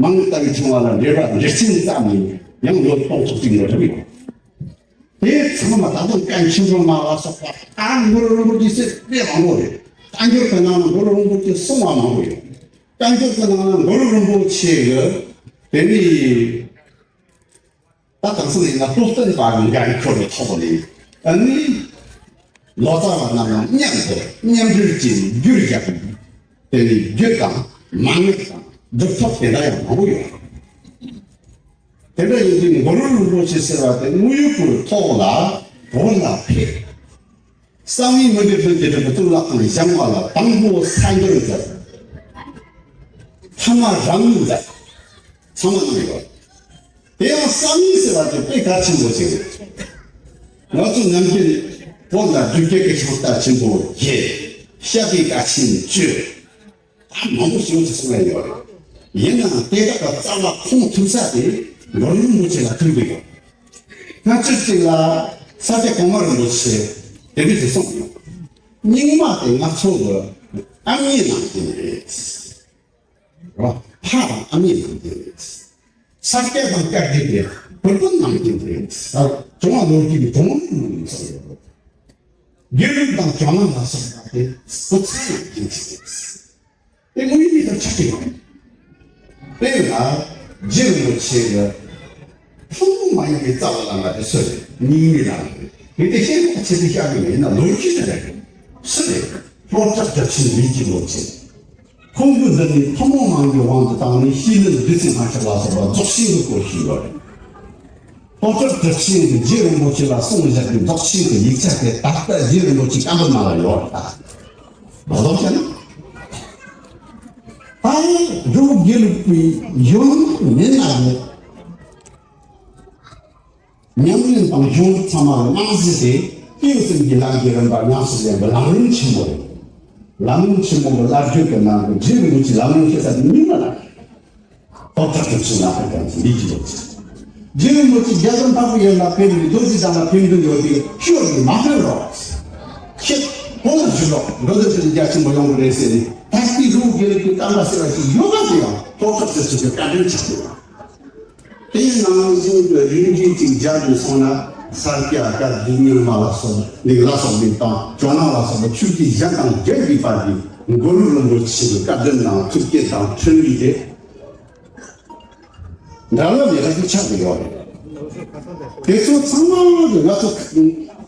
མན་ངག་ལྟ་བའི་ཕྱིང་བ་ལ་འགྲེལ་པ་འགྲེལ་ཆེན་བརྩམས་ནས་ཡང་ལོ་སྟོང་ཕྲག་གཅིག་འགྲོ་ཐུབ་ཡོད། དེ་ཚང་མ་ད་དུང་བཀའ་འཆི་མེད་ལ་སོགས་པ་ཨ་གུ་རུ་རིན་པོ་ཆེ་ཟེར་དཔེ་མང་པོ་རེད། བཀའ་འགྱུར་གྱི་ནང་ན་གུ་རུ་རིན་པོ་ཆེ་གསུང་བ་མང་པོ་ཡོད། བཀའ་འགྱུར་གྱི་ནང་ན་གུ་རུ་རིན་པོ་ཆེ་གི་དེ་ནི་ད་དེང་སང་ཡིན་ན་སློབ་སྟོན་པ་གི་འགན་ཁུར་བའི་ཐོག་ནས་ཨ་ནི། ལོ་ཙཱ་བ་རྣམས་ལ་མཉམ་དུ་མཉམ་འབྲེལ་གྱིས་བསྒྱུར་བཞག་པའི་དེ་ནི་རྒྱུད་དང་མན་ངག་དང་སྒྲུབ་ཐབས་དེ་འདྲ་ཡང་མང་པོ་ཡོད། དེ་འདྲ་ཡིན་དུས་གུ་རུ་རིན་པོ་ཆེ་ཟེར་བ་དེ་དངོས་ཡོད་ཀྱི་ཐོག་ལ་བོད་ལ་ཕེབས། གསང་བའི་མི་འདུལ་ལྷུན་གྱིས་གྲུབ་པའི་གཙུག་ལག་ཁང་བཞེངས་པ་ལ་དང་པོ་གསར་འགྱུར་མཛད། ཐ་མ་རང་ངོས་མཛད། ཚང་མ་གནང་ཡོད། དེ་ཡང་གསང་བའི་ཟེར་བ་དེ་དཔེ་གལ་ཆེན་པོ་ཅིག་རེད། ང་ཚོ་ནམ་རྒྱུན་བོད་ལ་སྒྲུབ་བརྒྱུད་ཀྱི་ཕྱག་རྟགས་ཆེན་པོ་བརྒྱད། བཤད་པའི་གལ་ཆེན་བཅུ། ད་མང་པོ་ཞིག་ཅིག་གསུང་ཡ་ཡོད་རེད། ཡིན་ནའང་དེ་དག་གི་རྩ་བ་ཁུངས་ཐུབ་ས་དེ་གུ་རུ་རིན་པོ་ཆེ་ལ་ཐུག་གི་ཡོད། སྔ་ཕྱིར་ཅིག་ལ་ས་སྐྱ་གོང་མ་རིན་པོ་ཆེ་དེ་འདྲ་ཞིག་གསུངས་ཡོད། རྙིང་མ་དེ་ང་ཚོ་གི་ཨ་མྱེས་ནང་བཞིན་རེད། རོ། ཕ་དང་ཨ་མའི་ནང་བཞིན་རེད། ས་སྐྱ་དང་བཀའ་བརྒྱུད་དེ་བུ་སྤུན་ནང་བཞིན་རེད། ད་བྱུང་བ་ལོ་རྒྱུས་ཀྱི་གྲོང་ནང་བཞིན་རེད། དགེ་ལུགས་དང་ཇོ་ནང་ལ་སོགས་པ་དེ་བུ་ཚ་ནང་བཞིན་ཞིག་རེད། དེ་དངོས་ཡོད་མི་ལྟར་ཆགས་ཀྱི་ཡོད། དཔེར་ན་རྗེ་རིན་པོ་ཆེ་གི་ཐུན་མོང་མ་ཡིན་པའི་རྩ་བ་ལ་ང་དེ་སུ་རེད། རྙིང་མའི་ནང་རེད། ངས་དེ་ཤེས་རོགས་ཆེད་དུ་བཤད་གི་མེད་ན་ལོ་རྒྱུས་དེ་རེད། སུ་རེད། སློབ་གྲྭ་གྲྭ་ཆེན་ལས་ཀྱི་ལོ་ཆེན། ཁོང་གིས་འདི་ནི་ཐུན་མོང་མ་ཡིན་པའི་དབང་དུ་བཏང་ནས་ཤེས་ལེན་བདུད་རྩི་སྨན་ཆབ་ལ་སོགས་པ་རྫོགས་ཆེན་གྱི་སྐོར་ཞུས་ཡོད་རེད། སློབ་གྲྭ་གྲྭ་ཆེན་གྱི་རྗེ་རིན་པོ་ཆེ་ལ་གསུངས་བཞག་པའི་རྫོགས་ཆེན་གྱི་ཡིག་ཆ་དེ་ད་ལྟ་རྗེ་རིན་པོ་ཆེ་བཀའ་འབུམ་ནང་ལ་ཡོད་རེད་ད། མ་གཏོགས་བྱས་ན། ད་འབྲུག་དགེ་ལུགས་པའི་ཡོན་མིན་ན་ཡང་། ཉམས་ལེན་དང་གཞུང་ལུགས་ཚང་མ་ལ་སྣང་གཟིགས་ཏེ་སྐྱེས་བུ་གསུམ་གྱི་ལམ་གྱི་རིམ་པ་ཉམས་སུ་ལེན་པའི་ལམ་རིམ་ཆེན་མོ་རེད། ལམ་རིམ་ཆེན་མོ་གི་བླ་བརྒྱུད་ཀྱི་ནང་གི་རྗེ་རིན་པོ་ཆེའི་ལམ་རིམ་ཤེས་ས་དེ་རྙིང་མ་ལ། སློབ་གྲྭ་གྲྭ་ཆེན་ལ་ཕེབས་པ་འདི་ལས་ཀྱི་ལོ་ཆེན། རྗེ་རིན་པོ་ཆེ་རྒྱ་གར་འཕགས་པའི་ཡུལ་ལ་ཕེབས་ནས་རྡོ་རྗེ་གདན་ལ་ཕེབས་འདུན་ཡོད་དུས་ཤོག་གིས་མ་ཕེབས་རོགས། ཁྱེད་བོད་ལ་བཞུགས་རོགས། འགྲོ་དོན་ཆེད་དུ་རྒྱ་ཆེན་པོ་ཡོང་གི་རེད་ཟེར་ནས་ད་ལྟའི་རི་བོ་དགེ་ལུགས་ཀྱི་བསྟན་པ་ཟེར་བ་ཞིག་ཡོད་པ་དེ་ཡང་སློབ་གྲྭ་ཟེར་ཚུལ་གྱི་བཀའ་དྲིན་ཆགས་ཡོད། དེའི་ནང་བཞིན་གྱི་རིགས་འདྲའི་ཅིག་སྦྱར་ནས་སོང་ན་ས་སྐྱ་བཀའ་བརྒྱུད་རྙིང་མ་ལ་སོགས་ལེགས་ལ་སོགས་པའི་དང་ཇོ་ནང་ལ་སོགས་པ་ཆོས་སྐྱེས་གཞན་དང་བརྒྱད་ཀྱི་བར་གྱི་གུ་རུ་རིན་པོ་ཆེ་གི་བཀའ་དྲིན་དང་ཐུགས་བསྐྱེད་དང་འཕྲིན་ལས་དེ་འདྲ་ལ་མི་འདྲ་ཞིག་ཆགས་ཀྱི་ཡོད་རེད། དེ་ཚོ་ཚང་མ་གི་ང་ཚོ་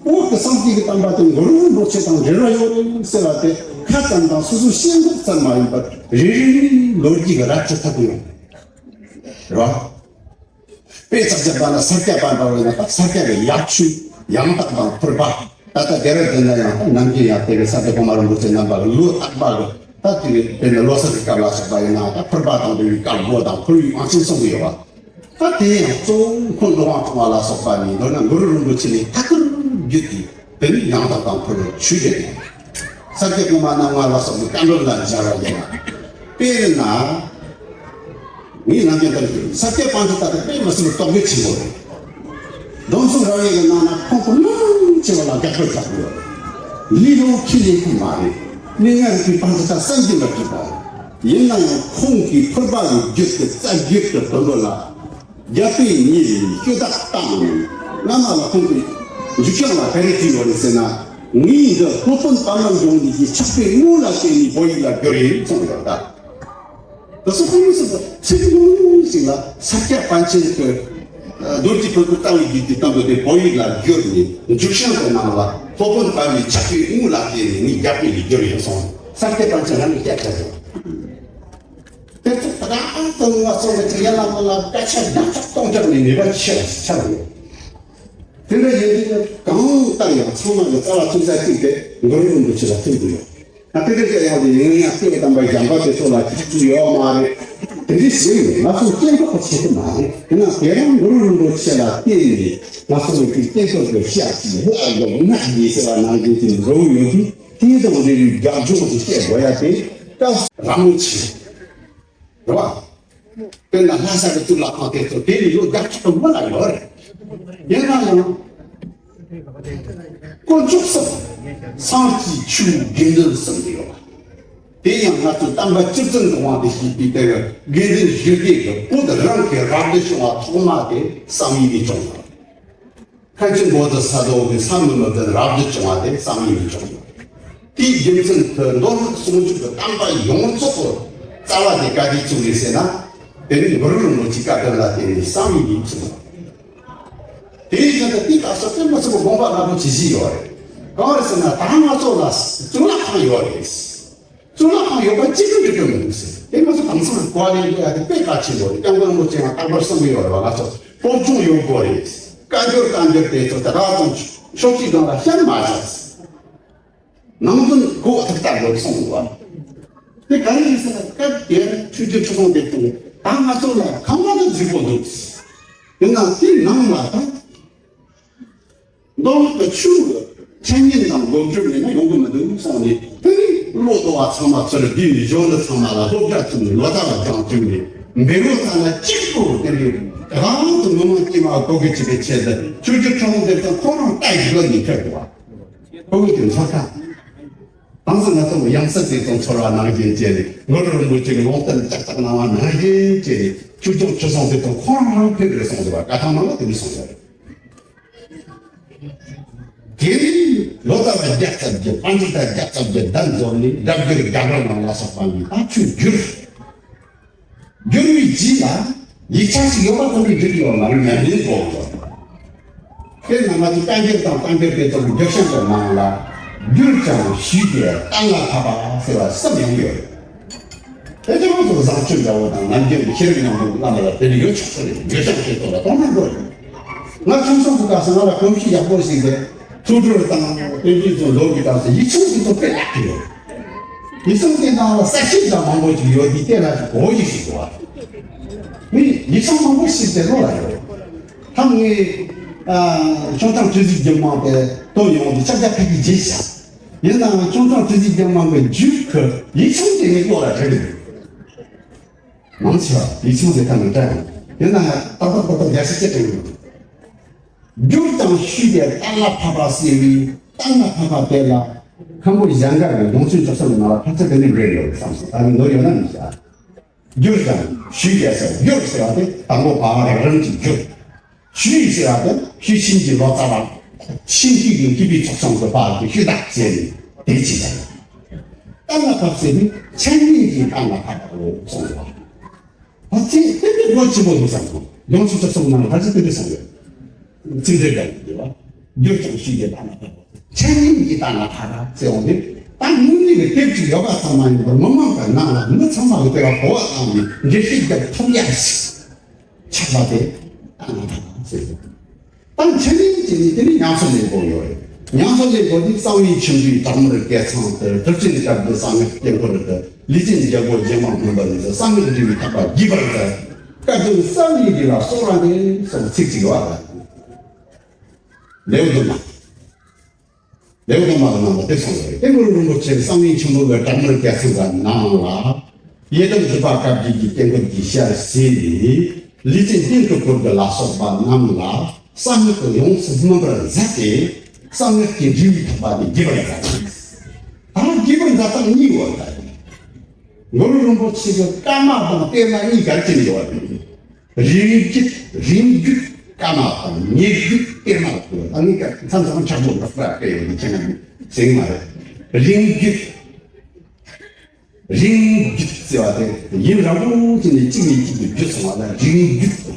བོད་ཀྱི་སངས་རྒྱས་ཀྱི་བསྟན་པ་དེ་གུ་རུ་རིན་པོ་ཆེ་དང་འབྲེལ་བ་ཡོད་རེད་ཟེར་བ་དེ་ཁ་ཙམ་དང་སོ་སོའི་ཤེས་མདོག་ཙམ་མ་ཡིན་པར་རེ་རེ་ནས་ལོ་རྒྱུས་ཀྱི་ར་ཁྲིད་ཐུབ་ཀྱི་ཡོད་རེད། རེད་བ། དཔེ་ཆ་བཞག་པ་ན་ས་སྐྱ་པ་འདྲ་བོ་ཡིན་ན་ད་ས་སྐྱ་གི་ཡབ་ཆོས་ཡང་དག་དང་ཕུར་པ་ ད་ལྟ་དེ་རིང་འདི་ན་ཡང་ད་ནམ་རྒྱུན་ཡང་དེ་གི་ས་སྐྱ་གོང་མ་རིན་པོ་ཆེ་རྣམ་པ་གི་ལོ་རྟག་པ་གི་ད་དེ་གི་དེ་ནི་ལོ་གསར་གྱི་སྐབས་ལ་སོགས་པ་ཡིན་ན་ད་ཕུར་པ་དང་འབྲེལ་བའི་བཀའ་བསྒོ་དང་ཕུར་བའི་དབང་ཆེན་གསུང་གི་ཡོད་པ། ད་དེ་ཡང་གཙོ་བོ་འཁོན་སློབ་དབང་ཐོག་མ་ལ་སོགས་པ་ནས་མདོར་ན་གུ་རུ་རིན་པོ་ཆེ་ནས་ཐད་ཀར་བརྒྱུད་དེ་དེ་ནི་ཡང་དག་དང་ཕུར་བའི་ཆོས་ཀྱི་ས་སྐྱ་གོང་མ་རྣམ་ལྔ་ལ་སོགས་པའི་བཀའ་འགྲོལ་ལ་སྦྱར་བ་ཡིན་ན། དཔེར་ན། ངས་ནམ་རྒྱུན་ལྟར་གྱི་ས་སྐྱ་པཎ་ཆེན་ད་ལྟ་དཔེ་མི་སྲིད་པའི་རྟོག་གེ་ཆེན་པོ་རེད། སྡོམ་གསུམ་རབ་དབྱེ་གི་ནང་ན་ཁོང་ཁོ་མང་ཆེ་བ་ལ་དགག་པ་རྒྱག་དགོས། ལུས་ལོངས་སྤྱོད་ལས་ཁུངས་མ་རེད། མི་ངན་རིག་པའི་པཎ་ཆེན་ད་བསམ་གྱིས་མི་ཁྱབ་པ་རེད། ཡིན་ན་ཡང་ཁོང་གིས་ཕུར་པ་ཡི་རྒྱུད་དུ་རྩ་རྒྱུད་དུ་དོན་དུ་ལ། རྒྱ་དཔེ་གཉིས་ལས་ཤུ་དག་བཏང་ནས་སྔ་མ་ལ་ཁོང་གི་འཇུག་ཤིང་ལ་ག་རེ་བྲིས་ཡོད་རེད་ཟེར་ན། ངས་འདི་སློབ་དཔོན་པདྨ་འབྱུང་གནས་ཀྱི་ཕྱག་དཔེ་དངོས་ལ་བརྟེན་ནས་བོད་ཡིག་ལ་བསྒྱུར་ཡིན་གསུངས་ཡོད་ད། དེ་སོགས་ཁོང་ཚོས་ཚིག་ངོ་མ་ཞིག་ལ་ས་སྐྱ་པཎ་ཆེན་གྱི་རྡོ་རྗེ་ཕུར་བུ་ལྟ་བུའི་རྒྱུད་ཀྱི་སྟེང་དུ་དེ་བོད་ཡིག་ལ་བསྒྱུར་ནས་འཇུག་ཤིང་དུ་གནང་ལ་སློབ་དཔོན་པདྨའི་ཕྱག་དཔེ་དངོས་ལ་བརྟེན་ནས་ངས་རྒྱ་དཔེ་ལ་བསྒྱུར་ཡིན་གསུངས། ས་སྐྱ་པཎ་ཆེན་རང་གིས་སྐད་ཆ་བཤད། དེ་ཚོ་ད་ལྟ་ང་ཚོ་གི་ཡན་ལག་ནང་ལ་སྐད་ཆ་བརྒྱ་ཆ་སྟོང་རྒྱག་ནས་མེད་པ་ཆེ་བ་ཆགས་ཡོད། དེ་འདྲ་ཡིན་དུས་གང་ལྟར་ཡང་ཚང་མ་གི་རྩ་བ་ཚུགས་ས་གཅིག་དེ་གུ་རུ་རིན་པོ་ཆེ་ལ་ཐུག་དགོས་ཡོད། ད་དེ་འདྲ་ཅིག་ཡང་དེ་ཡིན་ཡང་སྐད་དམ་པ་གཞན་པ་དེ་ཚོ་ལ་ཁྱད་ཆོས་ཡོད་མ་རེད། དེ་འདྲ་ཞིག་ནས་ང་ཚོ་སྐྱེ་འགྲོ་བ་ཆེ་གི་མ་རེད། དེ་ན་དེ་རང་གུ་རུ་རིན་པོ་ཆེ་ལ་བརྟེན་ནས་ང་ཚོ་གི་སྐྱེ་འགྲོ་གི་ཤ་གཅིག་ལྷ་གི་ངག་གི་ཟེར་བ་ནང་བཞིན་དེ་འགྲོ་ཡོད་དུས། དེའི་དང་འབྲེལ་བའི་རྒྱབ་ལྗོངས་དེ་བཤད་དགོས་ཡ་དེ་སྐབས་རིང་མོ་ཆེ། རེད་བ། དཔེར་ན་ལྷ་ས་གི་གཙུག་ལག་ཁང་དེ་ཚོ་དེ་ནི་ལོ་བརྒྱ་ཕྲག་གི་སྔོན་ལ་ཡོད་རེད། ཡིན་ན་ཡང་། དཀོན་མཆོག་གསུམ། སངས་རྒྱས་ཆོས་དགེ་འདུན་གསུམ་དེ་ཡོད་པ། དེ་ཡང་ང་ཚོ་དམ་པ་སྤྱི་བཙན་གྱི་དབང་དུ་བྱས་པའི་དེ་གི་དགེ་འདུན་བཞི་སྡེ་གི་བོད་རང་གི་རབ་ཏུ་བྱུང་བ་ཐོག་མ་དེ་བསམ་ཡས་ནས་བྱུང་བ། ཕན་ཆད་འབོ་དུ་ས་རྡོ་གི་ས་མི་མི་བདུན་རབ་ཏུ་བྱུང་བ་དེ་བསམ་ཡས་ནས་བྱུང་ཡོད། དེའི་རྒྱུ་མཚན་དུ་མདོ་སྨད་ཟུང་འཇུག་གི་དམ་པ་ཡོངས་རྫོགས་ཀྱི་རྩ་བ་དེ་ག་དུས་བཙུགས་རེད་ཟེར་ན། དེ་ནི་གུ་རུ་རིན་པོ་ཆེའི་བཀའ་དྲིན་ལ་བརྟེན་ནས་བསམ་ཡས་ནས་བཙུགས། དེའི་རྒྱུན་དུ་དེ་ལྟ་སོགས་དཔེ་མི་སྲིད་པའི་དགོངས་པ་རྣམ་པ་ཇི་བཞིན་ཡོད་རེད། གང་རེད་ཟེར་ན་ད་ང་ཚོ་ལ་གཙུག་ལག་ཁང་ཡོད་རེད། གཙུག་ལག་ཁང་ཡོད་པ་གཅིག་པུ་འགྲིག་གི་མི་འདུག་ཟེར། དེ་ང་ཚོ་དེང་སང་གོ་བ་ལེན་དགོས་ཡ་དེ་དཔེ་གལ་ཆེན་པོ་རེད། སྐྱབས་མགོན་རིན་པོ་ཆེ་ཡང་རྟག་པར་གསུང་གི་ཡོད་རེད་བ། ང་ཚོ་སློབ་སྦྱོང་ཡོད་དགོས་རེད། བཀའ་འགྱུར་བསྟན་འགྱུར་དེ་ཚོ་ད་ག་ཙམ་ཕྱོགས་གཅིག་སྒང་ལ་བཤད་མ་བཞག་ཟེར། ནང་དོན་གོ་བ་ཐུབ་ལྟ་དགོས་གསུངས་འདུག་བ། དེ་ག་རེ་ཡིན་ཟེར་ན་སྐབས་དེར་ཆོས་རྗེ་ཁྲི་སྲོང་ལྡེ་བཙན་ད་ང་ཚོ་ལ་ཁང་པ་དང་རྫིག་པོ་འདུག་ཡིན་ནའང་དེའི་ནང་ལ་ད། མདོ་སྨད་ཀྱི་ཆོས་འཆད་ཉན་དང་སྒོམ་སྒྲུབ་མེད་ན་ཡོང་གི་མི་འདུག་གསུངས་ནས། དེ་ནས་བློ་བདེ་བ་ཚང་མ་ཚུར་བསྡུས་ནས་གཞུང་འདི་ཚང་མ་ལ་སློབ་གྲྭ་བཙུགས་ནས་ལོ་ཙཱ་བ་སྦྱངས་བཅུག་ནས་འབད་རུང་ཙ་ན་གཅིག་པུ་དེ་ནས་རང་དུ་མི་མང་དཀྱུས་མ་གོ་གི་བྱེད་པའི་ཆེད་དུ་ཆོས་རྗེ་ཁྲི་སྲོང་ལྡེ་བཙན་ཁོ་རང་ལྟ་ཞིག་ལ་ཉིན་ཁྲི་འདུག་བ། ཁོ་བོས་དེ་ཚོར་ཐལ། དེང་སང་ང་ཚོ་ཡང་སྲིད་དེ་ཚོ་ཚོར་བ་ནང་བཞིན་བྱས་ནས་གུ་རུ་རིན་པོ་ཆེ་གི་ལུང་བསྟན་ལྕགས་ཐག་གནང་བ་ནང་བཞིན་བྱས་ནས་ཆོས་སྐྱོང་ཁྲི་སྲོང་ལྡེ་བཙན་ཁོ་རང་རང་ཕེབས་རེད་གསུངས་འདུག་བ། བཀའ་ཐང་ནང་ལ་དེ་འདྲ་གསུངས་ཡོད་རེད། དེ་ནས་ལོ་ཙཱ་བ་བརྒྱ་རྩ་བརྒྱད། པཎ་ཆེན་བརྒྱ་རྩ་བརྒྱད་གདན་འཛོམས་ནས་སྒྲ་བསྒྱུར་རྒྱ་གར་ནང་ལ་སོགས་པ་ནས་ད་ཆོས་བསྒྱུར། བསྒྱུར་བའི་རྗེས་ལ་ཡིག་ཆ་ཞིག་ཡོད་པ་ཙམ་གྱིས་འགྲིག་ཡོད་མ་རེད། ཉམས་ལེན་དགོས་ཀྱི། དཔེར་ན་ང་ཚོ་བཀའ་འགྱུར་དང་བསྟན་འགྱུར་དེ་ཚོ་བསྒྱུར་བྱང་གི་ནང་ལ་བསྒྱུར་བྱང་ཞུས་ཏེ་གཏན་ལ་ཕབ་པ་ཟེར་བ་གསུམ་ཡོང་གི་ཡོད་རེད། དེ་ཚོ་ང་ཚོ་བཟང་སྤྱོད་འདྲ་བོ་དང་ནམ་རྒྱུན་གྱི་ཤེས་རིག་སྙིང་པོ་བླ་མ་ལ་དེ་འདྲ་ཡོད་ཆོག་གི་རེད། བསྒྱུར་བྱང་བྱེད་ཐུབ་ལ་གཏོང་ན་འགྲོ་རེད། ང་ཆུང་སོང་གི་སྐབས་སུ་ང་ལ་གོམས་གཤིས་ཡག་པོ་ཞིག་རེད། ཐུགས་སྒྲུབ་དང་དཔེ་མཛོད་ཚོ་ལོག་གི་སྐབས་སུ་ཡིག་ཆུང་དེ་ཚོ་དཔེ་ལེགས་ཀྱི་ཡོད། ཡིག་ཆུང་དེ་ནང་ལ་གསལ་བཤད་འདྲ་མང་པོ་ཞིག་ཡོད་དུས་དེ་ལ་གོ་ཡི་ཞིག་འདུག་བ། ངས་ཡིག་ཆུང་མང་པོ་ཞིག་དེ་བློ་ལ་ཡོད། ད་ངས་ཨ་ཆུང་ཆུང་ཆུ་ཚིག་རྒྱུ་མང་དེ་དོན་ཡོང་དུས་ཆ་ཆ་ཕ་གི་བརྗེད་ཤག་ཡིན་ནའང་ཆུང་ཆུང་ཆུ་ཚིག་རྒྱུ་མང་གི་མཇུག་གི་ཡིག་ཆུང་དེ་ངའི་བློ་ལ་དྲན་གི་འདུག་མང་ཆེ་བ་ཡིག་ཆུང་དེ་ཁ་ནས་བཀྲལ་ཡོང་། ཡིན་ན་ཡང་ཏག་ཏག་ཏག་ཏག་རྒྱ་ཆེ་ཆེ་དྲན་ཡོང་། བསྒྱུར་དང་ཞུས་ཏེ་གཏན་ལ་ཕབ་པ་ཟེར་བའི་གཏན་ལ་ཕབ་པ་དེ་ལ་ཁམས་པ་གཞན་དག་གི་གདུང་སེམས་ཅོག་གསུམ་ནང་ལ་ཕར་ཚུར་དེ་འདྲ་རེད་ཡོད་བསམ་སོང་། ད་ནི་ནོར་ཡོད་ན་མི་ཤེས། བསྒྱུར་དང་ཞུས་ཏེ་ཟེར། བསྒྱུར་ཟེར་བ་དེ་དང་པོ་བར་རང་རང་གིས་བསྒྱུར། ཞུས་ཟེར་བ་དེ་ཞུས་ཆིན་གྱི་ལོ་ཙཱ་བ། ཆིན་གྱི་གི་སྐྱིད་པའི་ཚོགས་ཆུང་གི་བར་གྱི་ཞུས་དག་ཟེར་ནས་དེ་ཅི་ལ། གཏན་ལ་ཕབ་ཟེར་ནས་ཆན་མིན་གྱིས་གཏན་ལ་ཕབ་པ་རེད་གསུངས་པ། ཨ་ཙི། དེ་ནི་ལོ་ཆེན་པོ་འདུག་བསམ་སོང་། ཡོངས་སུ་རྫོགས་སོང་ནང་ལ་ཕལ་ཆེར་དེ་འདྲ་གསུངས་ཡོད། ཚིག་འགྲེལ་འདྲ་ཡོད་པ། འགྱུར་ཀྱང་ཤུལ་གྱི་གཏན་ལ་ཕབ་པ། ཆད་ཉན་གྱི་གཏན་ལ་ཕབ་པ་ཟེར་འོང་དུས། ད་དངོས་གནས་ཀྱི་དེབ་ཅིག་ཡོད་པ་ཙམ་མ་ཡིན་པར་མི་མང་གི་ནང་ལ་མི་ཚང་མ་གི་དེ་ལ་གོ་བ་བླངས་ནས་འགྲེལ་བཤད་རྒྱབ་ཐུབ་ཡག་ཞིག་ཆགས་པ་དེ་གཏན་ལ་ཕབ་པ་ཟེར། ད་ཆད་ཉན་བྱས་ནས་དེ་ནི་ཉམས་སུ་ལེན་དགོས་ཡོད་རེད། ཉམས་སུ་ལེན་དགོས་དུས་གསང་བའི་ཆེན་པོའི་བྲག་དམར་སྐལ་བཟང་དུ། གྲུབ་ཆེན་སྐབས་འདི་གསང་སྔགས་དཀྱིལ་འཁོར་དུ། ལུས་ཅན་རྒྱལ་པོ་རྗེ་འབངས་སྨོན་པ་ལས། གསང་སྔགས་འབྲེལ་བའི་ཐག་པ་བརྒྱུད་པར་མཛད། བཀའ་དྲིན་གསང་བའི་རྒྱུད་ལ་གསོལ་བ་འདེབས། སོགས་ཚིག་གཅིག་ཡོད་པ་དང་། ལེའུ་བདུན་མ། ལེའུ་བདུན་མ་གི་ནང་ལ་དེ་གསུངས་ཡོད་རེད། དེ་གུ་རུ་རིན་པོ་ཆེ་གསང་བའི་ཆེན་པོ་གི་བྲག་དམར་སྐལ་བཟང་གི་ནང་ལ། ཡི་དམ་སྒྲུབ་པ་བཀའ་བརྒྱུད་ཀྱི་དཀྱིལ་འཁོར་གྱི་ཞལ་ཟས་ནས། ལུས་ཅན་སྙིང་གི་གོ་དགུ་ལ་སོགས་པ་རྣམས་ལ་གསང་སྔགས་ཀྱིས་ཡོངས་སུ་སྨིན་པར་མཛད་དེ། གསང་སྔགས་ཀྱི་འབྲས་བུའི་ཐོག་པ་དེ་རྒྱས་པར་མཛད་ཅིང་། ད་རྒྱས་པར་མཛད་སྟངས་གཉིས་ཡོད་པ་རེད། གུ་རུ་རིན་པོ་ཆེ་གི་བཀའ་མ་དང་གཏེར་མ་གཉིས་ག་རེ་བྱས་ནས་ཡོད་པ་རེད། རིང་བརྒྱུད། རིང་བརྒྱུད་བཀའ་མ་དང་། ཉེ་བརྒྱུད་གཏེར་མ་ལ་གོ། ད་ངས་མཚམས་མཚམས་ཆག་སྒོ་འདྲ་པོ་སྤེལ་ཡོད་དེ་ཁྱེད་རྣམས་ཟིན་མ་རེད། རིང་བརྒྱུད། རིང་བརྒྱུད་ཟེར་བ་དེ་ཡུན་རིང་པོ་ཅིག་ནས་གཅིག་ནས་གཅིག་ཏུ་བརྒྱུད་སོང་བ་ལ་རིང་བརྒྱུད།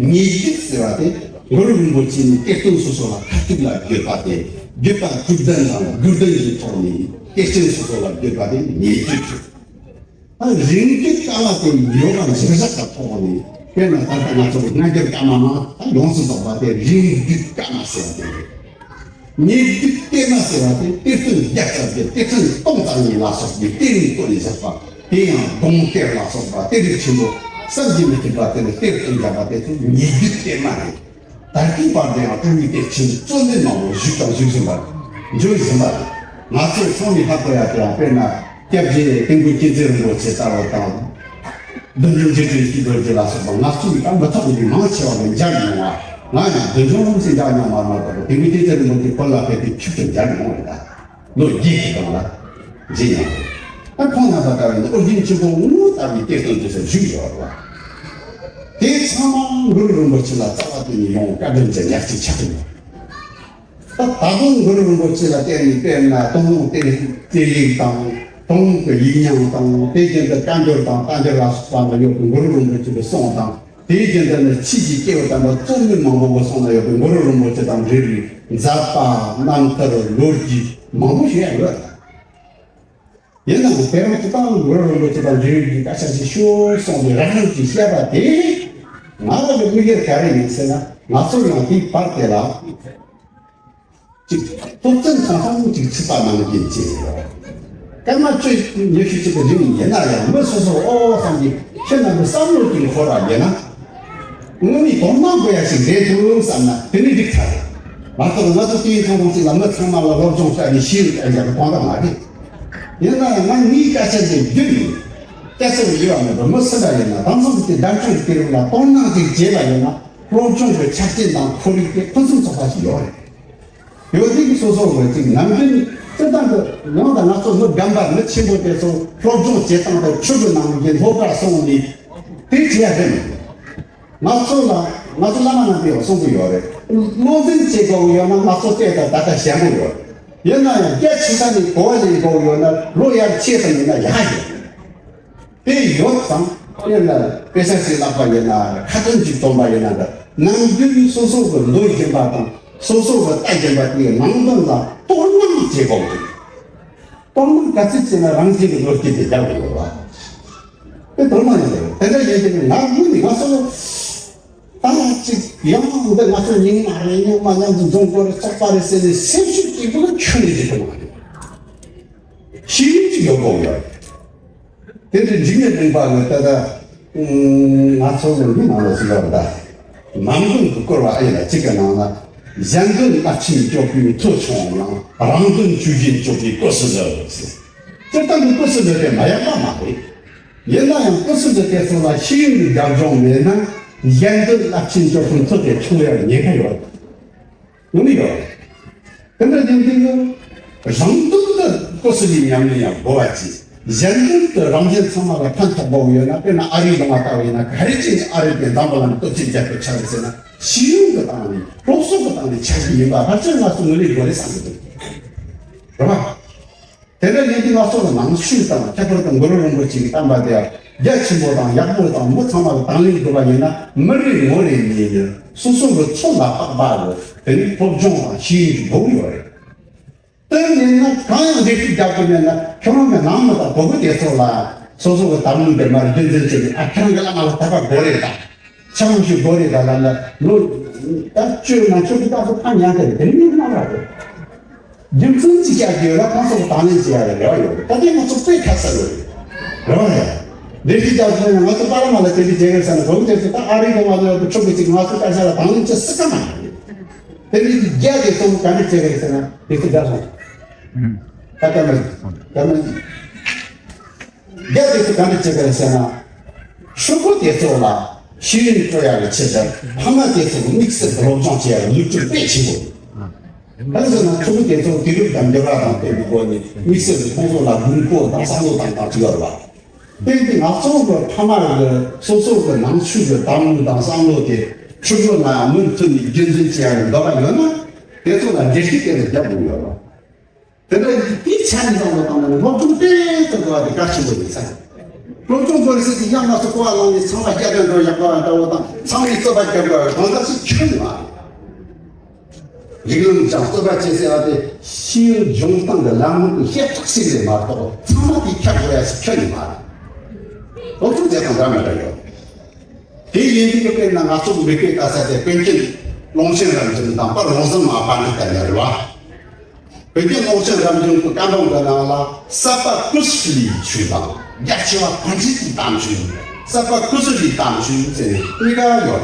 ཉེ་བརྒྱུད་ཟེར་བ་དེ་གུ་རུ་རིན་པོ་ཆེ་ནས་གཏེར་སྟོན་སོ་སོ་ལ་མཐར་ཐུག་ལ་བརྒྱུད་པ་དེ། བརྒྱུད་པ་བརྒྱུད་ལྡན་དང་བརྒྱུད་ལྡན་གྱི་ཐོག་ནས་གཏེར་ཆེན་སོ་སོ་ལ་བརྒྱུད་པ་དེ་ཉེ་བརྒྱུད། ད་རིང་བརྒྱུད་བཀའ་མ་དེ་ཡོ་ག་འཛིན་བཞག་གི་ཐོག་ནས། དཔེར་ན་ད་ལྟ་ང་ཚོ་སྔ་འགྱུར་བཀའ་མ་ནང་ད་ཡོངས་སུ་རྫོགས་པ་དེ་རིང་བརྒྱུད་བཀའ་མ་ཟེར་བ་དེ་རེད། ཉེ་བརྒྱུད་གཏེར་མ་ཟེར་བ་དེ་གཏེར་སྟོན་བརྒྱ་རྩ་བརྒྱད། གཏེར་ཆེན་སྟོང་རྩ་གཉིས་ལ་སོགས་པའི་གཏེར་རིགས་བཀོད་ནས་བཞག་པ། དེ་ཡང་གདུང་གཏེར་ལ་སོགས་པ་གཏེར་རིགས་ཆེན་པོ་བསམ་གྱིས་མི་ཁྱབ་པ་དེ་ལ་གཏེར་སྟོན་བརྒྱ་པ་དེ་ཚོ་ཉེ་བརྒྱུད་གཏེར་མ་རེད། ད་ལྟའི་བར་དུ་ཡང་སྤྲུལ་པའི་གཏེར་ཆེན་རྩོད་མེད་མང་པོ་བཞུགས་དང་བཞུགས་བཞིན་པ། འབྱོར་བཞིན་པ་རེད། ང་ཚོས་ཚང་མས་ཧ་གོ་ཡ་དེ་ཡང་དཔེར་ན་སྐྱབས་རྗེ་དཔལ་མགོན་རྒྱལ་མཚན་རིན་པོ་ཆེ་ལྟ་བུ་དང་། བདུད་འཇོམས་རྗེ་བཙུན་སྐྱིད་རྡོ་རྗེ་ལ་སོགས་པ་ང་ཚོ་ཡི་ད་མི་ཐོག་གི་མང་ཆེ་བ་ལ་མཇལ་མྱོང་བ། ང་ཡང་བདུད་འཇོམས་རིན་པོ་ཆེ་མཇལ་མྱོང་མ་མ་གཏོགས་དཔལ་མགོན་རྒྱལ་མཚན་རིན་པོ་ཆེ་བོད་ལ་ཕེབས་ཏེ་ཆིབས་སུ་མཇལ་མྱོང་བ་རེད་ད། ལོ་བརྒྱད་ཀྱི་གོང་ལ་མཇལ་མྱོང་བ། ད་ཁོང་རྣམ་པ་ལྟ་བུ་ནི་ཨོ་རྒྱན་ཆེན་པོ་ངོ་ལྟ་བུའི་གཏེར་སྟོན་དུ་སོགས་བཞུགས་ཡོད་རེད་བ། དེ་ཚང་མ་གུ་རུ་རིན་པོ་ཆེ་ལ་རྩ་བ་དེ་ནས་ཡོང་བཀའ་དྲིན་ཅན་ཉག་གཅིག་ཆགས་ཀྱི་ཡོད། ད་ད་དུང་གུ་རུ་རིན་པོ་ཆེ་ལ་བརྟེན་ནས་དཔེར་ན་ཏུན་ཧོང་གཏེར་གཏེར་ཡིག་དང་། ཏུན་ཧོང་གི་ཡིག་རྙིང་དང་། དེ་བཞིན་དུ་བཀའ་འགྱུར་དང་། བཀའ་འགྱུར་ལ་སོགས་པ་ལ་ཡོད་པའི་གུ་རུ་རིན་པོ་ཆེ་གི་གསུང་དང་། དེའི་རྒྱུན་དུ་ནི་ཆོས་ཀྱི་སྐལ་བ་དམ་པ་རྩོད་མེད་མང་པོ་གི་གསུང་ལ་ཡོད་པའི་གུ་རུ་རིན་པོ་ཆེ་དང་འབྲེལ་བའི་མཛད་པ། རྣམ་ཐར། ལོ་རྒྱུས་མང་པོ་ཞིག་ཡང་ཡོད། ཡིན་ནའང་དེ་རིང་ཁྱེད་རང་གུ་རུ་རིན་པོ་ཆེ་དང་འབྲེལ་བའི་སྐད་ཆ་ཞིག་ཤོད་གསུངས་པའི་རགས་རིམ་གྱིས་བཤད་པ་དེ། ང་རང་གི་དམིགས་ཡུལ་ག་རེ་ཡིན་ཟེར་ན། ང་ཚོ་ཡང་དེའི་བར་དེ་ལ་ཅིག་ཐོབ་ཚན་ཐང་ཐང་ཅིག་ཚིག་པ་ནང་བཞིན་བྱས་ཡོད། སྐར་མ་བཅུ་ཉི་ཤུ་ཅིག་གི་རིང་ཡིན་ན་ཡང་མི་སོ་སོ་ཨོ་བསམ་གྱི་ཁྱེད་རྣམས་ཀྱི་བསམ་བློ་ཅིག་འཁོར་བ་ཡིན་ན། དངོས་གནས་དོ་སྣང་དགོས་ཡ་ཞིག་རེད་འདུག་བསམ་ན་དེ་ནི་འགྲིག་ཚར་རེད། མ་གཏོགས་ང་ཚོ་དུས་ཡུན་ཐུང་ཐུང་ཞིག་ལ་མི་ཚང་མ་ལ་སློབ་སྦྱོང་བྱ་ནས་ཤེས་ཡོན་ལ་ཡང་གང་འདྲ་མ་རེད། ཡིན་ན་ཡང་ང་ངའི་སྐད་ཆ་འདི་བརྒྱུད་ནས་སྐད་ཆ་ཡོད་པ་མེད་པ་མི་སུ་འདྲ་ཡིན་ན་དེང་སང་གི་འདམ་ཆུང་གི་དུས་རིམ་ལ་དོ་སྣང་ཅིག་བྱས་པ་ཡིན་ན་སློབ་སྦྱོང་གི་ཆ་རྐྱེན་དང་ཁོར་ཡུག་དེ་ཕུན་སུམ་ཚོགས་པ་ཞིག་ཡོད་རེད། ཡོད་དེ་གི་སོ་སོ་གི་ཅིག་ནམ་རྒྱུན་སྤྱིར་བཏང་གི་ཡང་དང་ང་ཚོ་མི་རྒན་པ་མི་ཆེན་པོ་དེ་ཚོ་སློབ་སྦྱོང་བྱེད་སྟངས་དང་ཆོས་གི་ནང་གི་སློབ་གྲྭ་སོང་ནས་དེ་བྱེད་ཡ་རེད་མི་འདུག་ང་ཚོ་ལ་ང་ཚོ་བླ་མ་རྣམ་པས་གསུང་གི་ཡོད་རེད། བློ་འཛིན་བྱེད་དགོས་ཡོད་ན་ང་ཚོ་ལྟས་དང་ད་ལྟ་ཞན་པོ་ཡོད་རེད། ཡིན་ན་ཡང་རྒྱ་ཆེ་ས་ནས་གོ་བ་ལེན་དགོས་ཡོད་ན་ལོ་ཡར་ཆེ་ཙམ་ཡིན་ན་ཡག་ཡོད་རེད། དེ་ཡོད་ཙང་དཔེར་ན་དཔེ་ཆ་ཞིག་བཀླགས་པ་ཡིན་ན་ཁ་ཏོན་ཅིག་བཏོན་པ་ཡིན་ན་འདྲ། ནམ་རྒྱུན་སོ་སོ་གི་འདོད་བཞིན་པ་དང་སོ་སོ་གི་ལྟ་བཞིན་པ་དེའི་ནང་དོན་ལ་དོ་སྣང་བྱེད་དགོས་འདུག་དོ་སྣང་ག་ཚོད་བྱས་ན་རང་བཞིན་གྱི་བློ་སྐྱེད་དེ་རྒྱག་དགོས་པ། དེ་དོ་སྣང་ཡོད་རེད། དེ་འདྲ་ཡིན་དུས་ང་དངོས་ནས་ང་སོ་ད་ཅིག་ཡང་འདི་ང་ཚོ་རྙིང་མ་རེད། རྙིང་མ་མཉམ་དུ་འཛོམས་དགོས་རེད། ཚོགས་པ་རེད་ཟེར་ནས་སེམས་ཤུགས་གཅིག་པུ་ལ་ཁྱོན་ནས་ཅིག་གཏོང་བ་རེད། ཤེས་ཡོན་ཅིག་ཡོད་དགོས་ཡོད་རེད། དེ་འདྲའི་འཇིགས་མེད་གླིང་པ་གི་ད་ལྟ་ང་ཚོ་ལ་འདི་ནང་ལ་ཟིག་ཡོད་རེད་ད། ནང་དོན་གྱི་སྐོར་བ་ཨེ་ཡིན་ལ་གཅིག་གི་ནང་ན་གཞན་དོན་རླབས་ཆེན་སྐྱོབ་པའི་མཐུ་ཆུང་ལ་རང་དོན་ཆོས་བཞིན་སྐྱོབ་པའི་སྐུ་སྲིད་ཟེར་བ་ཟེར། སྤྱིར་བཏང་གི་སྐུ་སྲིད་ཟེར་དེ་མ་ཡག་པ་མ་རེད། ཡིན་ན་ཡང་སྐུ་སྲིད་ཟེར་དེ་ཚོ་ལ་ཤེས་ཡོན་གྱི་རྒྱབ་ལྗོངས་མེད་ན་གཞན་དོན་རླབས་ཆེན་སྐྱོབ་པའི་མཐུ་དེ་ཆུང་ཡང་ཉེན་ཁ་ཡོད། དངོས་གནས་ཡོད། དེ་འདྲ་ཡིན་དུས་ནི་རང་དོན་དུ་སྐུ་སྲིད་ཀྱི་ཉམས་ལེན་ཡང་དགོས་པ་ཅིག་གཞན་དོན་དུ་རང་གཞན་ཚང་མ་ལ་ཕན་ཐོགས་པ་ཡོད་ན། དཔེར་ན་ཨ་རིའི་ལུང་བ་ལྟ་བུ་ཡིན་ན་ག་རེ་བྱས་ནས་ཨ་རི་དེ་འཛམ་བུ་གླིང་སྟོབས་ཆེན་རྒྱལ་ཁབ་ཆགས་རེད་ཟེར་ན་ཤེས་ཡོན་གྱི་སྟེང་ནས་སློབ་གསོ་གི་སྟེང་ནས་ཆགས་ཀྱི་ཡིན་པ་ཕལ་ཆེར་ང་ཚོ་ངོས་ལེན་དགོས་རེད་བསམ་གྱི་འདུག་རེད་པ། དེ་འདྲ་ཡིན་དུས་ང་ཚོ་ལ་ནང་ཆོས་དང་ཁྱད་པར་དུ་གུ་རུ་རིན་པོ་ཆེ་གི་བསྟན་པ་དེ་རྒྱ་ཆེན་པོ་དང་ཡག་པོ་དང་མི་ཚང་མ་ལ་དང་ལེན་དགོས་པ་ཡིན་ན་མི་རེ་ངོ་རེ་ནས་ཡིན། སོ་སོ་གི་ཚོད་ལ་དཔག་པ་གི་དེ་ནི་སློབ་སྦྱོང་དང་ཤེས་ཡོན་གྱི་དགོས་ཡོད་རེད། དེ་མེད་ན་གང་ཡང་འགྲེལ་བཤད་རྒྱག་དགོས་མེད་ན་ཁྱོད་རང་གི་ནང་མི་དང་གོ་གི་དེ་ཚོ་ལ་སོ་སོ་གི་བསམ་བློ་དེ་མར་རྒྱུན་འཛིན་བྱས་ནས་ཨ་ཁྱེད་རང་གི་བླ་མ་ལ་དད་པ་དགོས་རེད་ད། ཆང་ཞིག་དགོས་རེད་ད་ལབ་ན་ལོ་ད་བཅོས་ན་ཆོས་ཀྱི་རྟགས་སུ་ཕ་ཉག་གི་རེད། དེ་མིན་སྨྲ་བ་རེད། རྒྱུ་མཚན་ཅི་བྱ་རྒྱུ་ལ་ཁོང་ཚོ་དང་ལེན་བྱེད་ཡ་རེད་རེད་བ་ཡོད་རེད། ད་དེ་ང་ཚོ་དཔེ་ཁ་གསལ་རེད་རེད་བ་ཡ། འདི་ཞིག་ཀྱང་བྱུང་ན་ང་ཚོ་པ་ར་མ་ལ་དེ་འདྲ་བྱེད་དགོས་ཟེར་ན་གང་བྱས་ཚེ་ད་ཨ་རི་དང་ང་ཚོ་ཡག་པོ་ཆོག་གི་ཅིག་ང་ཚོ་སྐད་ཆ་ལ་དང་ལེན་བྱེད་སྲིད་ཀ་མ་རེད། དེ་འདྲའི་རྒྱ་དེ་ཚོ་ག་འདྲ་བྱེད་དགོས་ཟེར་ན་དེ་ཚོ་དགའ་སོང་། ད་ག་མ་ག་མ་རྒྱ་དེ་ཚོ་ག་འདྲ་བྱེད་དགོས་ཟེར་ན། ཕྲུ་གུ་དེ་ཚོ་ལ་ཤེས་ཡོན་སྤྲོད་ཡག་གི་ཆེད་དུ་ཕ་མ་དེ་ཚོ་གི་དམིགས་བསལ་དུ་སློབ་སྦྱོང་བྱེད་ཡག་གི་ལུགས་སྲོལ་དཔེ་ཆེན་པོ་རེད། གང་ཟེར་ན་ཕྲུ་གུ་དེ་ཚོ་དུས་རབས་དང་འབྲེལ་བ་དང་བསྟུན་པའི་སྒོ་ནས་དམིགས་བསལ་དུ་ཁོང་ཚོ་ལ་དགོས་མཁོ་དང་བསམ་བློ་དང་དང་ཅི་ཡོད་རེད་བ། དེ་ཡིན་དུས་ང་ཚོ་གི་ཕ་མ་གི་སོ་སོ་གི་ནང་ཆོས་ཀྱི་གདམས་ངག་དང་བསམ་བློ་དེ་ཕྲུ་གུ་ལ་མུ་མཐུད་ནས་རྒྱུན་འཛིན་བྱེད་ཡག་གི་འདོད་པ་ཡོད་ན་དེ་ཚོ་ལ་འགྲེལ་བཤད་དེ་ལ་རྒྱབ་དགོས་ཡོད་རེད། དེ་འདྲ་ཡིན་དུས་དེའི་ཆ་ནས་བསམ་བློ་བཏང་ན་སློབ་སྦྱོང་ཏན་ཏན་དགོས་པ་དེ་གལ་ཆེན་པོ་ཡིན་ས་རེད། སློབ་སྦྱོང་དགོས་ཟེར་དུས་ཡང་ང་ཚོ་གོ་བ་བླངས་ནས་ཚང་མ་སྐྱ་དོན་འགྲོ་ཡག་པ་འདྲ་བོ་དང་ཚང་མས་རྩོད་པ་རྒྱག་དགོས་པ་གང་ལྟར་ཞིག་ཁྱོན་ནས་མ་རེད། རིགས་ལམ་སྦྱང་རྩོད་པ་བྱེད་ཟེར་བ་དེ་ཤེས་ཡོན་སྦྱོང་སྟངས་ཀྱི་ལམ་ལུགས་ཀྱི་བཤད་ཁྲག་ཞིག་རེད་མ་གཏོགས་ཚང་མ་དེ་ཁྱབ་དགོས་ཡ་ཞིག་ཁྱོན་ནས་མ་རེད། སློབ་སྦྱོང་བྱེད་སྟངས་འདྲ་མི་འདྲ་ཡོད། དེ་ཡིན་དུས་དཔེར་ན་ང་ཚོ་མི་སྐད་ལྟ་ས་དེ་ཀུན་མཁྱེན་ཀློང་ཆེན་རབ་འབྱམས་དང་དཔལ་རོང་ཟོམ་མ་པ་ནི་ལྟ་ཡ་རེད་བ། ཀུན་མཁྱེན་ཀློང་ཆེན་རབ་འབྱམས་ཀྱི་བཀའ་འབུམ་གྱི་ནང་ལ་ཟབ་པ་ཀུ་ཤུ་ལིའི་ཆོས་དང་རྒྱ་ཆེ་བ་ཕན་ཆད་ཀྱི་གཏམ་ཆོས། ཟབ་པ་ཀུ་ཤུ་ལིའི་གཏམ་ཆོས་ཟེར་ནས་གཉིས་ཀ་ཡོད་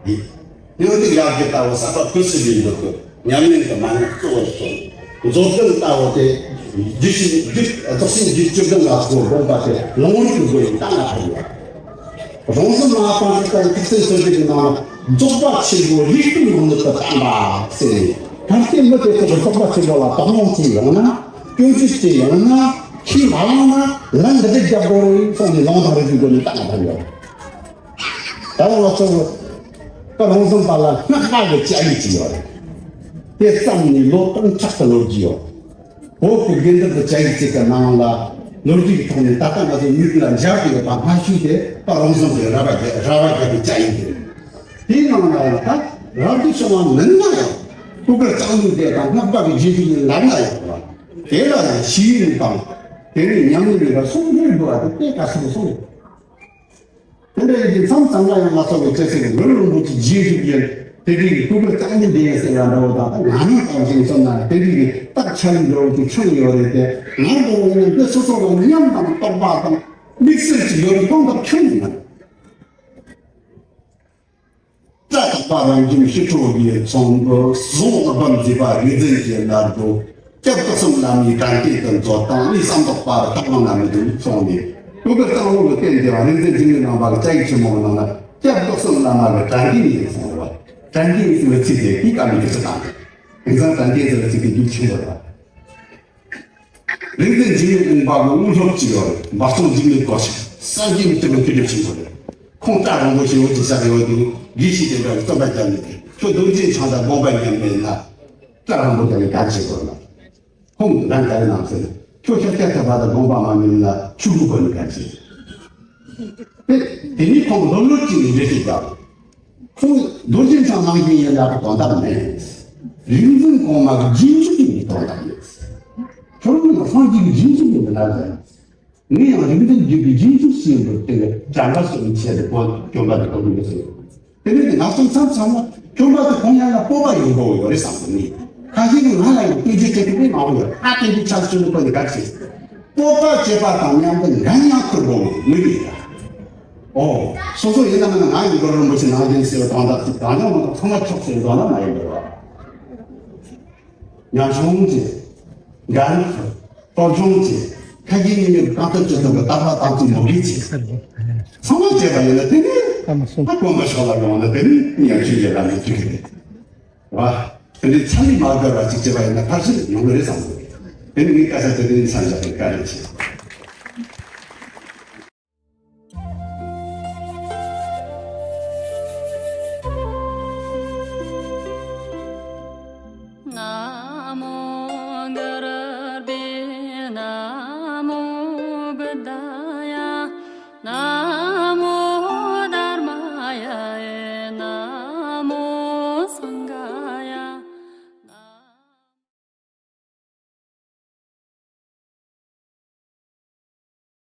རེད། སྙིང་ཐིག་ཡག་གི་ལྟ་བུ་ཟབ་པ་ཀུ་ཤུ་ལིའི་ལུགས་ཀྱི་ཉམས་ལེན་གྱི་མན་ངག་གཙོ་བོར་བཟུང་། མཛོད་བདུན་ལྟ་བུ་དེ་རྒྱུད་བཞི་རྒྱུད་རྫོགས་ཆེན་རྒྱུད་བཅུ་བདུན་ལ་སོགས་དགོངས་པ་དེ་ལུང་རིགས་ཀྱི་སྒོ་ནས་བཏང་ལ་ཕེབས་ཡོད། རོང་ཟོམ་མ་པ་ཚོ་ལྟར་ཐུགས་སྲས་གསོལ་འདེབས་ཀྱི་ནང་ལ་རྫོགས་པ་ཆེན་པོ་རིགས་ཀུན་ལུང་ལུགས་ཀྱི་བསྟན་པ་ཟེར་ནས་གལ་ཏེ་མི་དེ་ཚོ་གི་རྫོགས་པ་ཆེན་པོ་ལ་དོགས་སློང་བྱས་ཡོང་ན་སྐྱོན་བརྗོད་བྱས་ཡོང་ན་ཁས་མ་བླངས་ན་ལན་འདི་འདྲ་རྒྱག་དགོས་རེད་གསུངས་ནས་ལུང་དང་རིགས་ཀྱི་སྒོ་ནས་བཏང་ལ་ཕེབས་ཡོད། ད་ང་ཚོ་ད་རོང་ཟོམ་པ་ལ་སྔགས་པ་གི་བཅའ་ཡིག་ཅིག་ཡོད་རེད། དེ་བརྩམས་ནས་ལོ་སྟོང་ཕྲག་ཏུ་ལོ་རྒྱུས་ཡོད། བོད་ཀྱི་དགེ་འདུན་གྱི་བཅའ་ཡིག་ཅིག་གི་ནང་ལ་ལོ་རྒྱུས་ཀྱི་ཐོག་ནས་ད་ལྟ་ང་ཚོ་མྱུ་གུ་ལ་འཇགས་ཀྱི་ཡོད་པ་སྔ་ཤོས་དེ་ད་རོང་ཟོམ་པའི་ར་བ་རྒྱལ་ར་བ་རྒྱལ་པོའི་བཅའ་ཡིག་རེད། དེའི་ནང་ལ་ཡང་ད་རབ་ཏུ་བྱུང་བ་མིན་ན་ཡང་སྐུ་གར་གཙང་ལུགས་དེ་དང་སྔགས་པ་གི་རྗེས་འཇུག་ཡིན་ལབ་ན་ཡང་དེ་ལ་ཡང་ཤེས་ཡོན་དང་དེ་ནས་ཉམས་ལེན་ཡོད་པ་གསུམ་འདྲེས་འདུག་པ་དེ་དཔེ་གལ་ཆེན་པོ་གསུངས་ཡོད། དེ་འདྲ་ཡིན་དུས་མཚམས་མཚམས་ལ་ཡང་ང་ཚོ་གི་བཅད་ཚིག་གི་གུ་རུ་རིན་པོ་ཆེ་རྗེས་འཇུག་ཡིན། དེ་དུས་ཀྱི་སྐུ་གུ་རྩ་གཉིས་ལྡན་ཡིན་ཟེར་བ་འདྲ་བོ་དང་ང་རང་གཏམ་བཞིན་སོང་ན་དེ་དུས་ཀྱི་རྟགས་ཆ་ཡིན་འདྲ་བོ་ཅིག་ཆགས་ཡོད་རེད་དེ། ང་འདྲ་བོ་ཡིན་ན་འདི་སོ་སོ་ལ་ཉམས་དང་རྟོགས་པ་དང་དམིགས་བསལ་གྱི་ཡོད་རེད་གང་དང་ཁྱོན་ནས་མ་རེད། སྐྲ་དག་པ་རང་བྱུང་ཞི་ཁྲོ་བའི་ཚོགས་འདུ་བཟུང་སྦུབ་མཛེས་པ་རིག་འཛིན་གྱི་ནར་དུ་སྐྱབས་སྐུ་གསུམ་བླ་མའི་དྲན་རྟེན་དུ་མཛོད་དང་ལས་བསམ་དག་པ་ཐག་རིང་ན་མི་འདུག་གསུངས་ནས་སྐུ་གི་གཙང་ལུང་གི་རྟེན་དེ་བ་རིག་འཛིན་འཇིགས་མེད་ནང་པ་གི་བཅའ་ཡིག་ཆེན་མོ་གི་ནང་ན་སྐྱབས་སྐུ་གསུམ་བླ་མ་གི་དྲན་རྟེན་ཡིན་གསུངས་པ། དྲན་རྟེན་ཟེར་བའི་ཚིག་དེ་དེའི་སྐབས་ནས་ཀྱི་ཚིག་དང་། དེང་སང་དྲན་རྟེན་ཟེར་བའི་ཚིག་དེ་རྒྱུན་ཆད་པ་རེད། རིག་འཛིན་འཇིགས་མེད་གླིང་པ་གི་དབུ་སློབ་ཅིག་ཡོད་རེད། འབའ་གཙང་འཇིགས་མེད་སྐོར་ཞིག་སངས་རྒྱས་མི་ཐུབ་པའི་མཁས་གྲུབ་ཆེན་པོ་རེད། ཁོང་སྐྲ་རིང་པོ་ཞེ་པོ་ཅིག་བཞག་ཡོད་དུས་དགེ་བཤེས་དེ་འདྲ་རྩོད་པ་བརྒྱབ་ནས་ཁྱོད་རྡོ་རྗེ་འཆང་དང་དགོངས་པ་མཉམ་མེད་ན་སྐྲ་རིང་པོ་བཞག་ནས་ག་རེ་བྱེད་དགོས་ན། ཁོང་གིས་རང་ག་རེ་གནང་ཟེར་ན་ཁྱོད་ཤཱཀྱ་ཐུབ་པ་དང་དགོངས་པ་མ་མཉམ་ན་ཆོས་གོས་གོན་ནས་ག་རེ་བྱེད། དེ་དེ་ནས་ཁོང་ལོ་ལོ་གཅིག་ནས་འགྲེལ་བཤད་བརྒྱབ། ཁོང་རྡོ་རྗེ་འཆང་གནང་མཁན་ཡིན་ན་དོན་དག་མེད། རིག་འཛིན་གོང་མ་གི་རྗེས་འཇུག་ཡིན་ནི་དོན་དག་ཡོད། ཁྱོད་རང་ལ་སངས་རྒྱས་ཀྱི་རྗེས་འཇུག་ཡིན་པ་ལ་ཟེར། ངས་ཡང་རིག་འཛིན་རྒྱུད་ཀྱི་རྗེས་འཇུག་ཞིག་ཡིན་པར་བརྟེན་དྲན་པ་སོགས་ཀྱི་ཆེད་དུ་གོ་གྱོན་པ་དེ་གོ་གི་ཡོད་ཟེར། དེ་ནས་ང་ཚོ་མཚམས་མཚམས་ལ་གྱོན་པ་དེ་གོན་ཡག་ལ་སྤོབས་པ་ཡོད་དགོས་ཡོད་རེད་བསམ་གི་ནི། ཁ་ཤས་ཀྱིས་ང་ལ་ཡང་སྐྱོན་བརྗོད་བྱེད་ཐུབ་པའི་མང་བོ་ཡོད། ཨ་དེ་འདྲའི་ཆགས་སྤྱོད་ནི་ཁོ་ནི་ག་རེ་བྱེད། སྤོབས་པ་བྱེད་པ་དང་མཉམ་དུ་འགན་ཡང་འཁུར་དགོས་མི་རེད། ཨོ། སོ་སོ་ཡིན་ན་མིན་ན་ང་ཡི་གུ་རུ་རིན་པོ་ཆེ་ནང་བཞིན་ཟེར་བ་དང་དག་ཅིག་གང་ཡང་མ་གཏོགས་ཚང་མ་ཆོག་ཟེར་བ་ན་མ་ཡིན་པ་རེད། ཉམ་ཆུང་བྱས། འགན་འཁུར། སློབ་སྦྱོང་བྱས། ཁ་རྒྱུན་གཉིས་མེད་རྐང་སྟོབས་ཅི་ཐུབ་ཀྱི་ལྟ་བ་དང་ཚུལ་མོ་གིས་བྱས། ཚང་མ་བྱས་པ་ཡིན་ན་དེ་ནི་ད་དཀོན་པ་མཆོག་ལ་ཡོང་ན་དེ་ནི་ཉམ་ཆུང་གི་ལམ་ནས་འགྲིག་གི་རེད། བ། དེ་འདྲའི་ཚ་ལུ་མ་དགོས་པ་ཅིག་བྱས་པ་ཡིན་ན་ཕར་ཕྱིན་ཡོང་གི་རེད་བསམ་གི་རེད། དེ་ནི་ངའི་སྐད་ཆ་དེ་དེ་ནི་མཚམས་བཞག་གི་བཀའ་དྲིན་ཆེ།